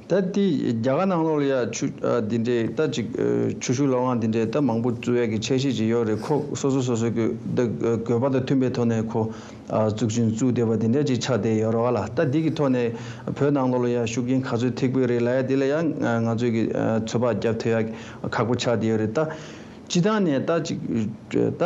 ད་དེ་རྒྱ་གར་ནང་ལོགས་ལ་ཡ་ཆུ་ཨ་འདི་འདྲའི་ད་ཅིག་ཨ་ཆུ་ཤུགས་གློག་ཁང་འདི་འདྲའི་ད་མང་པོ་བཙུགས་ཡ་གི་འཆར་གཞི་ཅིག་ཡོད་རེད། ཁོ་སོ་སོ་སོ་སོ་གི་ད་དགོས་པ་དང་མཐུན་པའི་ཐོག་ནས་ཁོ་ཨ་འཛུགས་སྐྲུན་བཙུགས་བསྡད་པ་འདི་འདྲ་ཅིག་ཆགས་བསྡད་ཡོད་རེད་བ་ལ། ད་འདི་གི་ཐོག་ནས་བོད་ནང་ལོགས་ལ་ཡ་ཤུགས་རྐྱེན་ག་ཚོད་ཐེབས་ཀྱི་ཡོད་རེད་ལབ་ཡ་འདི་ལ་ཡ་ང་ང་ཚོས་ཀྱི་ཨ་ཚོད་དཔག་རྒྱབ་ཐུབ་ཡ་ཁག་པོ་ཆགས་བསྡད་ཡོད་རེད། ད་སྤྱིར་བཏང་ནས་ད་ཅིག་ད་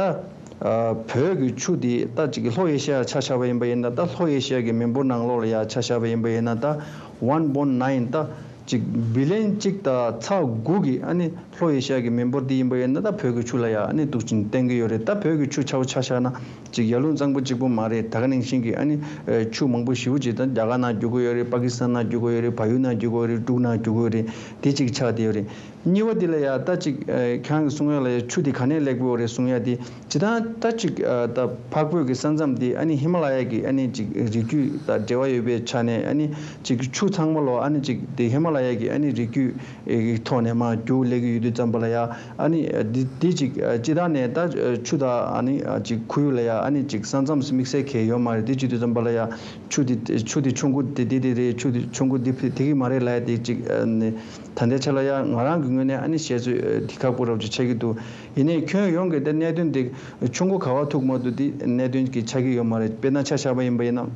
ཨ་བོད་ཀྱི་ཆུ་འདི་ད་ཅིག་ལྷོ་ཨེ་ཤི་ཡ་ཆ་བཞག་པ་ཡིན་པ་ཡིན་ན། ད་ལྷོ་ཨེ་ཤི་ཡ་གི་མི་འབོར་ནང་ལོགས་ལ་ཡ་ཆ་བཞག་པ་ཡིན་པ་ཡིན་ན། ད་ཝན་པོན་ནའིན་ད་ཅིག་བི་ལི་ཡན་གཅིག་དང་ཚེག་དགུ་གི་ཨ་ནི་ལྷོ་ཨེ་ཤི་ཡ་གི་མི་འབོར་འདི་ཡིན་པ་ཡིན་ན། ད་བོད་ཀྱི་ཆུ་ལ་ཡ་ཨ་ནི་འདུག་ཅིང་བརྟེན་གྱི་ཡོད་རེད། ད་བོད་ཀྱི་ཆུ་ཆ་བོ་ཆ་བཞག་ན་ཅིག་ཡར་ཀླུང་གཙང་པོ་གཅིག་པོ་མ་རེད། ད་ག་ནང་བཞིན་གྱི་ཨ་ནི་ཨ་ཆུ་མང་པོ་ཞེ་པོ་ཅིག་ད་རྒྱ་གར་ནང་རྒྱུག་གི་ཡོད་རེད། པ་ཀི་སི་ཐན་ནང་རྒྱུག་གི་ཡོད་རེད། བལ་ཡུལ་ནང་རྒྱུག་གི་ཡོད་རེད། འབྲུག་ནང་རྒྱུག་གི་ཡོད་རེད། དེ་གཅིག་ཆགས་བསྡད་ཡོད་རེད། གཉིས་པ་དེ་ལ་ཡ་ད་ཅིག་ཨ་ཁྱེད་རང་གིས་གསུང་ཡ་ལ་ཡ་ཆུ་དེ་ག་ནས་སླེབས་ཀྱི་ཡོད་རེད་གསུང་ཡ་དེ། ཇི་ལྟར་ད་ཅིག་ཨ་ད་འཕགས་བོད་ཀྱི་ས་མཚམས་དེ་ཨ་ནི་ཧི་མ་ལ་ཡ་གི་ཨ་ནི་ཅིག་རི་རྒྱུད་དང་འབྲེལ་བ་ཡོད་པའི་ཆ་ནས། ཨ་ནི་ཅིག་ཆུ་ཚང་མ་ལོ་ཨ་ནི་ཅིག་དེ་ཧི་མ་ལ་ཡ་གི་ཨ་ནི་རི་རྒྱུད་ཀྱི་ཐོག་ནས་མར་རྒྱུགས་སླེབས་ཀྱི་ཡོད་དུས་ཙམ་པ་ལ་ཡ། ཨ་ནི་འདི་འདི་ཅིག་སྤྱིར་བཏང་ནས་ད་ཆུ་དང་ཨ་ནི་ཅིག་ཁོར་ཡུག་ལ་ཡ་ཨ་ནི་ཅིག་ས་མཚམས་དམིགས་བསལ་གང་ཡང་ཡོད་མ་རེད། དེ་བྱེད་དུས་ཙམ་པ་ལ་ཡ་ཆུ་དེ་ཆུ་དེ་ཆུང་ཀུ་དེ་དེ་དེ་རེད། ཆུ་དེ་ཆུང་ཀུ་དེ་དེ་གི་མ་རེད་ལབ་ཡ་དེ་ཅིག་ཨ་ནི། ད་ལྟའི་ཆ་ལ་ཡང་ང་རང་གི་ངོས་ནས་ཨ་ནི་བཤད་ཚོད་ཨ་འདི་ཁག་པོ་རབ་ཅིག་ཆགས་ཀྱི་འདུག་ཡིན་ནའི་ཁྱོན་ཡོངས་ཀྱི་ད་གནད་དོན་འདི་ཆུང་ཀུ་ག་པར་ཐུག་མ་ཐུག་འདི་གནད་དོན་གྱི་ཆགས་ཀྱི་ཡོད་མ་རེད། དཔེར་ན་ཆ་བཞག་པ་ཡིན་པ་ཡིན་ན།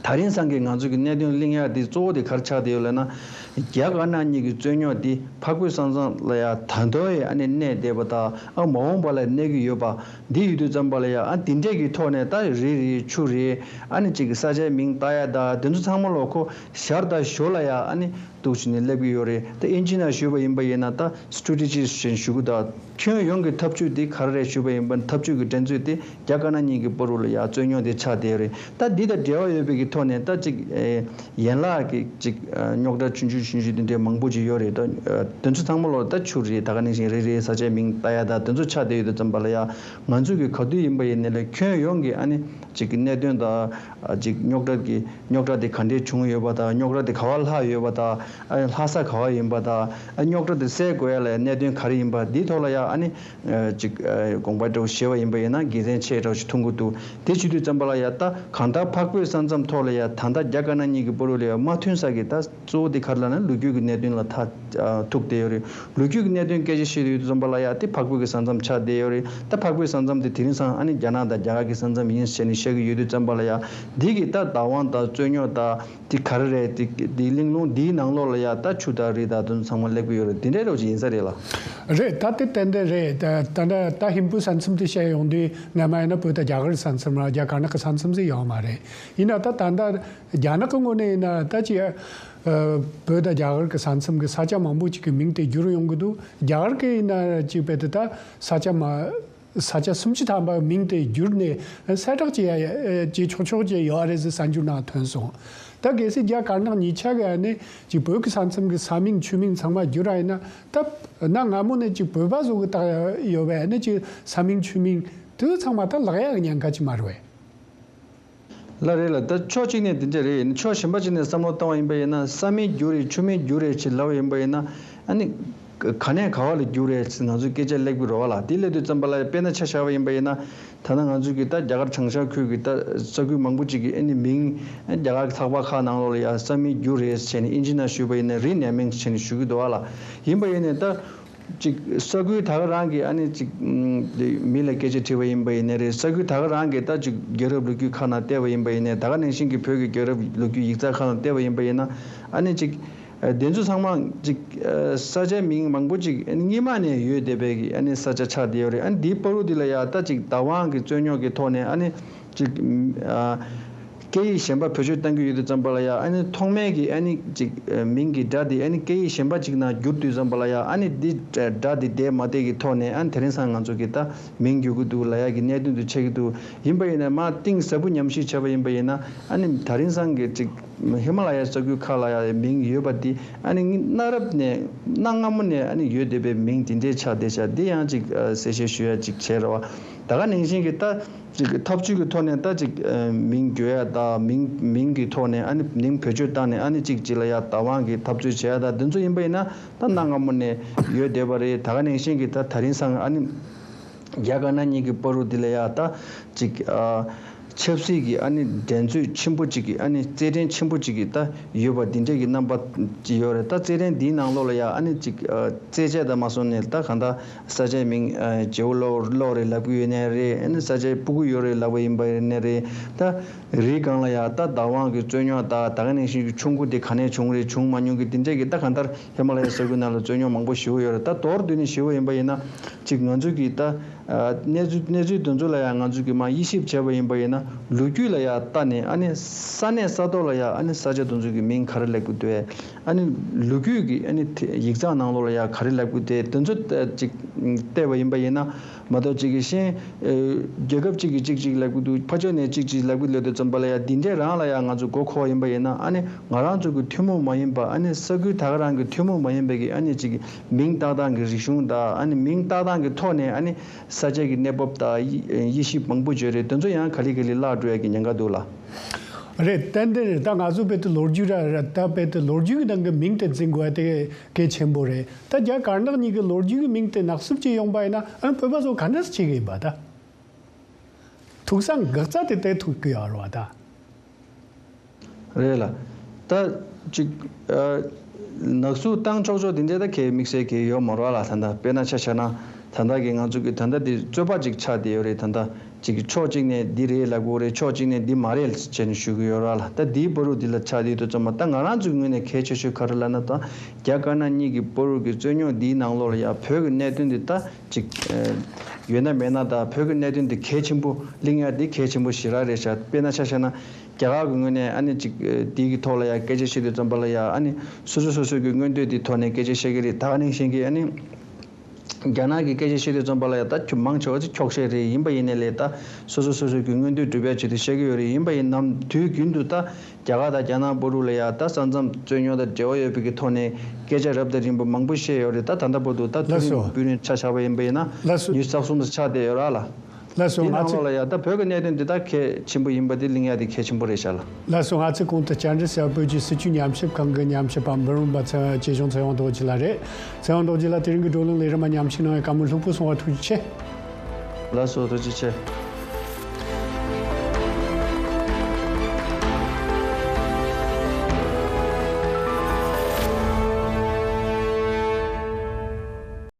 ད་རིང་སང་གི་ང་ཚོ་གི་གནད་དོན་གླེང་ཡག་འདི་གཙོ་བོ་དེ་ག་རེ་ཆགས་བསྡད་ཡོད་ལབ་ན། རྒྱ་དཀར་ནག་གཉིས་ཀྱི་རྩོད་རྙོག་འདི་འཕགས་བོད་ས་མཚམས་ལ་ཡང་ད་དུང་ཡང་ཨ་ནི་གནས་བསྡད་པ་དང་། ཨ་མ་འོངས་པ་ལ་གནས་ཀྱི་ཡོད་པ་འདི་ཡོད་དུས་ཙམ་པ་ལ་ཡང་། ཨ་འདི་འདྲས་ཀྱི་ཐོག་ནས་ད་རི་རེད། ཆུ་རེད། ཨ་ནི་ཅིག་ས་ཆའི་མིང་བཏགས་ཡ་དང་དེ་ཚོ་ཚང་མ་ལོ་ཁོ་ཞར་དང་ཞོར་ལ་ཡང་ཨ་ནི་འདུག་བྱས་ནས་སླེབས་ཀྱི་ཡོད་རེད། ད་ཨིན་ཇི་ནང་ཞུས་པ་ཡིན་པ་ཡིན་ན། ད་སི་ཊེ་ཊེ་ཇི་ཞེས་ཞུ་གི་འདུག་ཁྱོན་ཡོངས་ཀྱི་འཐབ་ཇུས་འདི་ག་རེ་རེད་ཞུས་པ་ཡིན་པ། འཐབ་ཇུས་ཀྱི་འགྲན་རྩོད་འདི་རྒྱ་དཀར་ནག་གཉིས་ཀྱི་བར་དུ་ལ་ཡང་རྩོད་རྙོག་འདི་ཆགས་བསྡད་ཡོད་རེད། ད་འདི་དང་འབྲེལ་བ་ཡོད་པའི་གི་ཐོག་ནས་ད་ཅིག་ཨེ་ཡན་ལག་གི་ཅིག་ཨ་རྙོག་དྲ་ཆུང་ཆུང་ཆུང་ཆུང་འདི་འདྲའི་མང་པོ་ཅིག་ཡོད་རེད། ད་ཨ་དེ་ཚོ་ཚང་མ་ལོ་ད་ཆུ་རེད། ད་ག་ནང་བཞིན་རི་རེད། ས་ཆའི་མིང་བཏགས་ཡ་ད་དེ་ཚོ་ཆགས་བསྡད་ཡོད་དུས་ཙམ་པ་ལ་ཡང་། ང་ཚོས་གི་ག་དུས་ཡིན་པ་ཡིན་ནའི་ལ་ཁྱོན་ཡོངས་ཀྱི་ཨ་ནི་ཅིག་གི་གནད་དོན་དང་། ཨ་ཅིག་རྙོག་དྲ་གི་རྙོག་དྲ་དེ་ག་འདྲས་བྱུང་ཡོད་པ་དང་། རྙོག་དྲ་དེ་ག་པར་ལྷག་ཡོད་པ་དང་། ཨ་ལྷག་ས་ག་པར་ཡིན་པ་དང་། ཨ་རྙོག་དྲ་དེ་སེལ་དགོས་ཡ་ལ་གནད་དོན་ག་རེ་ཡིན་པ་འདིའི་ཐོག་ལ་ཡང་ཨ་ནི་ཨ་ཅིག་ཨ་དགོངས་པ་འདྲ་བོ་བཞེས་པ་ཡིན་པ་ཡིན་ན་དགེ་མཚན་ཆེ་འདྲ་བོ་ཞིག་མཐོང་གི་འདུག་དེ་བྱེད་དུས་ཙམ་པ་ལ་ཡང་ད་གང་ལྟར་འཕགས་བོད་ས་མཚམས་ཐོག་ལ་ཡང་ད་ལྟ་རྒྱ་དཀར་ནག་གཉིས་ཀྱི་བར་དུ་ལ་ཡང་མ་མཐུན་ས་གི་ད་གཙོ་བོ་དེ་ག་རེ་ལབ་ ན་ལོ་རྒྱུས་ཀྱི་གནད་དོན་ལ་ཐག་ཨ་ཐུག་བསྡད་ཡོད་རེད། ལོ་རྒྱུས་ཀྱི་གནད་དོན་སྐད་ཆ་བཤད་དུས་ཙམ་པ་ལ་ཡ་དེ་འཕགས་བོད་ཀྱི་ས་མཚམས་ཆགས་བསྡད་ཡོད་རེད། ད་འཕགས་བོད་ས་མཚམས་དེ་དེ་རིང་སང་ཨ་ནི་རྒྱ་ནག་དང་རྒྱ་གར་གྱི་ས་མཚམས་ཡིན་ཟེར་ནས་བཤད་ཀྱི་ཡོད་དུས་ཙམ་པ་ལ་ཡ་འདི་གི་ད་བདག་དབང་དང་རྩོད་རྙོག་དང་དེ་ག་རེ་རེད། དེ་དེ་གླེང་སློང་འདིའི་ནང་ལོགས་ལ་ཡ་ད་ཆུ་དང་རི་དང་དེ་ཚོ་ཚང་མ་སླེབས་ཀྱི་ཡོད་རེད། དེ་འདྲའི་རོགས་ཅིག་ཡིན་ས་རེད་ལ། རེད། ད་དེ་ཏན་ཏན་རེད། ད་ད་ད་ད་ཧིན་བོད་ས་མཚམས་དེ་བཤད་ཡོང་དུས་སྔ་མ་ཡིན་ན་བོད་དང་རྒྱ་གར་ས་མཚམས་ར་རྒྱ་དཀར་ནག་གི་ས་མཚམས་ཟིག་ཡོད་མ་རེད། ཡིན་ན་ད་ད་ད་རྒྱ་ནག་གི་ངོས་ནས་ཡིན་ན་ད་ཅི་ཨ་བོད་དང་རྒྱ་གར་གི་ས་མཚམས་གི་ས་ཆ་མང་པོ་ཅིག་གི་མིང་དེ་བསྒྱུར་ཡོང་གི་འདུག་རྒྱ་གར་གི་ཡིན་ན་ཅིག་དཔེ་དེ་ད་ས་ཆ་མ་ས་ཆ་སུམ་ཅུ་ཐམ་པ་མིང་དེ་བསྒྱུར་ནས་གསལ་བསྒྲགས་བྱེད་ཡ་བྱེད་ཆོག་ཆོག་བྱས་ཡོད་རེད་ཟེར་གསར་འགྱུར་ནང་ཐོན་སོང་། ད་གལ་སྲིད་རྒྱ་དཀར་ནག་གཉིས་ཆ་གི་ཨ་ནི་ཅིག་བོད་ཀྱི་ས་མཚམས་ཀྱི་ས་མིང་ཆུ་མིང་ཚང་མ་བསྒྱུར་ར་ཡིན་ན་ད་གནའ་སྔ་མོ་ནས་ཅིག་བོད་པ་བཟོ་གི་བཏགས་ཡོད་པའི་ཨ་ནི་ཅིག་ས་མིང་ཆུ་མིང་དེ་ཚང་མ་ད་བརླག་ཡག་གི་ཉེན་ཁ་ཅིག་མ་རེད་བས། ལ་རེད་ལ། ད་ཕྱོགས་གཅིག་ནས་དེ་འདྲ་རེད། ཕྱོགས་གཞན་པ་གཅིག་ནས་བསམ་བློ་བཏང་བ་ཡིན་པ་ཡིན་ན་ས་མིང་བསྒྱུར་རེད་ཆུ་མིང་བསྒྱུར་རེད་ཅེས་ལབ་པ་ཡིན་པ་ཡིན་ན་ཨ་ནི་ག་ནས་ག་བ་ལ་བསྒྱུར་རེད་ཅེས་ང་ཚོས་སྐད་ཆ་སླེབས་ཀྱི་རེད་བ་ལ། དེ་སླེབས་དུས་ཙམ་པ་ལ་དཔེར་ན་ཆ་བཞག་པ་ཡིན་པ་ཡིན་ན། ད་ལྟ་ང་ཚོ་གི་ད་རྒྱ་གར་བྱང་ཤར་ཁུལ་གྱི་ད་ས་ཁུལ་མང་པོ་ཅིག་གི་ཨ་ནི་མིང་རྒྱ་གར་གྱི་ཚགས་པར་ཁག་ནང་ལོགས་ལ་ཡ་ས་མིང་བསྒྱུར་རེད་ཟེར་ནས་ཨིན་ཇི་ནང་ཞུས་པ་ཡིན་ན་རི་ནེ་མིང་ཟེར་ནས་ཞུ་གི་འདུག་བ་ལ། ཡིན་པ་ཡིན་ནས་ད་ཅིག་ས་ཁུལ་ད་ག་རང་གི་ཨ་ནི་ཅིག་མི་ལ་སྐད་ཆ་དྲིས་པ་ཡིན་པ་ཡིན་ནའི་རེད། ས་ཁུལ་ད་ག་རང་གི་ད་ཅིག་རྒྱལ་རབས་ལོ་རྒྱུས་ཁག་ནང་བལྟས་པ་ཡིན་པ་ཡིན་ནའི་ད་ག་ནང་བཞིན་གྱི་བོད་ཀྱི་རྒྱལ་རབས་ལོ་རྒྱུས་ཡིག་ཚགས་ཁག་ནང་བལྟས་པ་ཡིན་པ་ཡིན་ན་ཨ་ནི་ཅིག་ཨ་དེ་ཚོ་ཚང་མ་ཅིག་ཨ་ས་ཆའི་མིང་མང་པོ་ཅིག་ཨ་ནི་སྔོན་མ་ནས་ཡོད་བསྡད་པའི་གི་ཨ་ནི་ས་ཆ་ཆགས་བསྡད་ཡོད་རེད། ཨ་ནི་དེའི་བར་དུ་དེ་ལ་ཡ་ད་ཅིག་བདག་དབང་གི་རྩོད་རྙོག་གི་ཐོག་ནས་ཨ་ནི་ཅིག་ཨ་སྐད་ཡིག་གཞན་པ་བེད་སྤྱོད་གཏང་གི་ཡོད་དུས་ཙམ་པ་ལ་ཡ་ཨ་ནི་ཐོག་མའི་གི་ཨ་ནི་ཅིག་ཨ་མིང་གི་སྒྲ་དེ་ཨ་ནི་སྐད་ཡིག་གཞན་པ་ཅིག་ནང་བསྒྱུར་དུས་ཙམ་པ་ལ་ཡ་ཨ་ནི་འདི་སྒྲ་དེ་བསྡད་མ་བསྡད་ཀྱི་ཐོག་ནས་ཨ་ནི་དེ་རིང་སང་ང་ཚོ་གི་ད་མིང་བསྒྱུར་གི་འདུག་ལབ་ཡ་གི་གནད་དོན་དུ་ཆགས་ཀྱི་འདུག་ཡིན་པ་ཡིན་ན་མ་གཏིང་ཟབ་པོ་ཉམས་ཞིབ་བྱས་པ་ཡིན་པ་ཡིན་ན་ཨ་ནི་ད་རིང་སང་གི་ཅིག་ཧི་མ་ལ་ཡའི་ས་ཁུལ་ཁག་ལ་ཡ་མིང་ཡོད་པ་འདི་ཨ་ནི་གནའ་རབས་ནས་གནའ་སྔ་མོ་ནས་ཨ་ནི་ཡོད་བསྡད་པའི་མིང་འདི་འདྲའི་ཆགས་བསྡད་ཤག་འདི་ཡང་ཅིག་ཨ་གསལ་བཤད་ཞུ་ཡ་ཅིག་བྱས་རེད་བ། ད་ག་ནང་བཞིན་གྱི་ད་ཅིག་ཐབས་ཇུས་ཀྱི་ཐོག་ནས་ད་ཅིག་ཨ་མིང་བསྒྱུར་ཡ་ད་མིང་མིང་གི་ཐོག་ནས་ཨ་ནི་མིང་བེད་སྤྱོད་བཏང་ནས་ཨ་ནི་ཅིག་ཅིག་ལ་ཡ་བདག་དབང་གི་འཐབ་རྩོད་བྱེད་ཡ་ད་འདི་ཚོ་ཡིན་པ་ཡིན་ན་ད་གནའ་སྔ་མོ་ནས་ཡོད་བསྡད་པ་རེད། ད་ག་ནང་བཞིན་གྱི་ད་ད་རིང་སང་ཨ་ནི་རྒྱ་དཀར་ནག་གཉིས་ཀྱི་བར་དུ་དེ་ལ་ཡ་ད་ཅིག་ཨ་ཆབ་སྲིད་ཀྱི་ཨ་ནི་འགྲན་རྩོད་ཆེན་པོ་ཅིག་གི་ཨ་ནི་རྩེད་འགྲན་ཆེན་པོ་ཅིག་གི་ད་ཡོད་པ་འདི་འདྲ་གི་རྣམ་པ་ཅིག་ཡོད་རེད། ད་རྩེད་འགྲན་འདིའི་ནང་ལོགས་ལ་ཡ་ཨ་ནི་ཅིག་ཨ་རྩེད་ཆས་དང་མ་སོང་ནས་ད་གང་ལྟར་ས་ཆའི་མིང་ཨ་བརྗེ་བོ་ཀློག་ཀློག་རེད་ལབ་ཀྱི་ཡོད་ནའི་རེད། ཨ་ནི་ས་ཆའི་སྤུ་གུ་ཡོད་རེད་ལབ་པ་ཡིན་པ་ཡིན་ནའི་རེད། ད་རིའི་སྒང་ལ་ཡ་ད་བདག་དབང་གི་རྩོད་རྙོག་ད་ད་ག་ནང་བཞིན་གྱི་ཆུ་མགོ་དེ་ག་ནས་བྱུང་རེད་བྱུང་མ་མྱོང་གི་དེ་འདྲས་ཀྱི་ད་གང་ལྟར་ཧི་མ་ལ་ཡའི་ས་ཁུལ་ནང་ལ་རྩོད་རྙོག་མང་པོ་ཞེ་པོ་ཡོད་རེད། ད་མདོར་བསྡུས་ནས་ཞུ་བ་ཡིན་པ་ཡིན་ན་ཅིག་ང་ཚོས་ཀྱི་ད་ཨ་གནས་ཚུལ་གནས་ཚུལ་དེ་ཚོ་ལ་ཡང་ང་ཚོས་ཀྱི་མར་དབྱེ་ཞིབ་བྱས་པ་ཡིན་པ་ཡིན་ན་ལོ་རྒྱུས་ལ་ཡང་ལྟ་ནས་ཨ་ནི་ས་གནས་ས་ཐོག་ལ་ཡང་ཨ་ནི་ས་ཆ་དེ་ཚོ་གི་མིང་ག་རེ་ལབ་ཀྱི་འདུག་ཨ་ནི་ལོ་རྒྱུས་ཀྱི་ཨ་ནི་ཡིག་ཚགས་ནང་ལོགས་ལ་ཡང་ག་རེ་ལབ་ཀྱི་འདུག་དེ་ཚོ་ཅིག་བལྟས་པ་ཡིན་པ་ཡིན་ན་མ་གཏོགས་ཅིག་གི་གཞན་རྒྱལ་ཁབ་ཅིག་གིས་ཅིག་ཅིག་ལབ་ཀྱི་འདུག་ཕར་ཕྱོགས་ནས་ཅིག་ཅིག་ལབ་ཀྱི་ལབ་དུས་ཙམ་པ་ལ་ཡང་འདི་འདྲས་རང་ལ་ཡང་ང་ཚོ་མགོ་འཁོར་བ་ཡིན་པ་ཡིན་ན་ཨ་ནི་ང་རང་ཚོ་གི་ཐུན་མོང་མ་ཡིན་པ་ཨ་ནི་ས་ཁུལ་ད་ག་རང་གི་ཐུན་མོང་མ་ཡིན་པའི་གི་ཨ་ནི་ཅིག་མིང་བཏགས་སྟངས་ཀྱི་རིག་གཞུང་དང་ཨ་ནི་མིང་བཏགས་སྟངས་ཀྱི་ཐོག་ནས་ཨ་ནི་ས་ཆ་གི་གནས་བབ་དང་དབྱེ་དབྱེ་ཞིབ་མང་པོ་བརྗོད་རེད། དེ་ཚོ་ཡང་ག་ལེ་ག་ལེ་བརླག་འགྲོ་ཡ་གི་ཉེན་ཁ་འདུག་ལ། རེད། ཏན་ཏན་རེད། ད་ང་ཚོ་དཔེ་དེ་ལོ་རྒྱུས་ར་ར་ད་དཔེ་དེ་ལོ་རྒྱུས་ཀྱི་ནང་གི་མིང་དེ་འཛིན་དགོས་ཡ་དེ་གལ་ཆེན་པོ་རེད། ད་རྒྱ་དཀར་ནག་གཉིས་ཀྱི་ལོ་རྒྱུས་ཀྱི་མིང་དེ་ནག་སུབ་ཅིག་ཡོང་པ་ཡིན་ན་ཨ་ནི་བོད་པ་ཚོ་ག་འདྲ་སེ་བྱེད་ཀྱི་ཡིན་པ་ད། ཐུག་ས་འགག་རྩ་དེ་དེ་ཐུག་གི་ཡོད་རེད་བ་ད། རེད་ལ། ད་ཅིག་ཨ་ནག་སུབ་བཏང་ཆོག་ཆོག་དེ་འདྲ་ད་གའི་དམིགས་བསལ་གའི་ཡོད་མ་རེད་བ་ལ། ད་ལྟ་དཔེར་ན་ཆ་བཞག་ན་ད་ལྟ་གི་ང་ཚོ་གི་ད་ལྟ་དེ་རྩོད་པ་ཅིག་ཆགས་བསྡད་ཡོད་རེད། ད་ལྟ་ཅིག་ཕྱོགས་གཅིག་ནས་འདི་རེད་ལབ་དགོས་རེད། ཕྱོགས་གཅིག་ནས་འདི་མ་རེད་ཟེར་ནས་ཞུ་གི་ཡོད་རེད་བ་ལ། ད་འདིའི་བར་དུ་འདི་ལ་ཆགས་བསྡད་དུས་ཙམ་པ་ད་ང་རང་ཚོའི་ངོས་ནས་གལ་ཆེ་ཤོས་ག་རེ་ལབ་ན་ད་རྒྱ་དཀར་ནག་གཉིས་ཀྱི་བར་གྱི་རྩོད་རྙོག་འདིའི་ནང་ལོགས་ལ་ཡ་བོད་ཀྱི་གནད་དོན་འདི་ད་ཅིག་ཨ་ཡོད་ན་མེད་ན་ད་བོད་ཀྱི་གནད་དོན་འདི་གལ་ཆེན་པོ་གླེང་ཡ་འདི་གལ་ཆེན་པོ་ཞེ་དྲག་རེད་ཤག་དཔེར་ན་ཆ་བཞག་ན་རྒྱ་གར་གྱི་ངོས་ནས་ཨ་ནི་ཅིག་ཨ་འདི་གི་ཐོག་ལ་ཡ་སྐད་ཆ་བཤད་དུས་ཙམ་པ་ལ་ཡ་ཨ་ནི་སོ་སོ་སོ་སོ་གི་མངོན་འདོད་འདི་ཐོག་ནས་སྐད་ཆ་བཤད་ཀྱི་རེད། ད་ག་ནང་བཞིན་གྱི་ཨ་ནི་རྒྱ་ནག་གི་སྐད་ཆ་བཤད་དུས་ཙམ་པ་ལ་ཡ་ད་ཁྱོད་མང་ཆེ་བ་ཅིག་འཁྱོག་བཤད་རེད། ཡིན་པ་ཡིན་ནའི་ལས་ད་སོ་སོ་སོ་སོ་གི་མངོན་འདོད་སྒྲུབ་ཡ་ཆེད་དུ་བཤད་ཀྱི་ཡོད་རེད། ཡིན་པ་ཡིན་ནམ་དུས་རྒྱུན་དུ་ད་རྒྱ་གར་དང་རྒྱ་ནག་བར་དུ་ལ་ཡ་ད་ས་མཚམས་རྩོད་རྙོག་དང་འབྲེལ་བ་ཡོད་པའི་གི་ཐོག་ནས་སྐད་ཆ་རབ་དང་རིམ་པ་མང་པོ་བཤད་ཡོད་རེད། ད་ད་ལྟ་བར་དུ་ད་ལགས་སོ། ཐུགས་རིམ་སྤུན་རིམ་ཆ་བཞག་པ་ཡིན་པ་ཡིན་ན་ལགས་སོ། ཉི་ཤུ་རྩ་གསུམ་དུ་ཆགས་བསྡད་ཡོད་ར་ལ། ལགས་སོ། འདི་ང་ནང་ཚོ་ལོགས་ལ་ཡ་ད་བོད་ཀྱི་གནད་དོན་འདི་དག་གལ་ཆེན་པོ་ཡིན་པ་འདི་གླེང་ཡ་འདི་གལ་ཆེན་པོ་རེད་ཤག་ལ། ལགས་སོ། ང་ཚོས་གོང་དུ་བཅར་འདྲི་ཟེར་བ་བོད་ཀྱི་སྲིད་བྱུས་ཉམས་ཞིབ་ཁང་གི་ཉམས་ཞིབ་པ་འབུམ་རམས་པ་ཚེ་ཆེ་ཆུང་ཚེ་དབང་རྡོ་རྗེ་ལགས་རེད། ཚེ་དབང་རྡོ་རྗེ་ལགས་དེ་རིང་གི་བགྲོ་གླེང་ལས་རིམ་མ་ཉམས་ཞིབ་གནང་བའི་བཀའ་མོལ་ལྷུག་པོ་གསུང་བ་ཐུགས་རྗེ་ཆེ། ལགས་སོ། ཐུགས་རྗེ་ཆེ།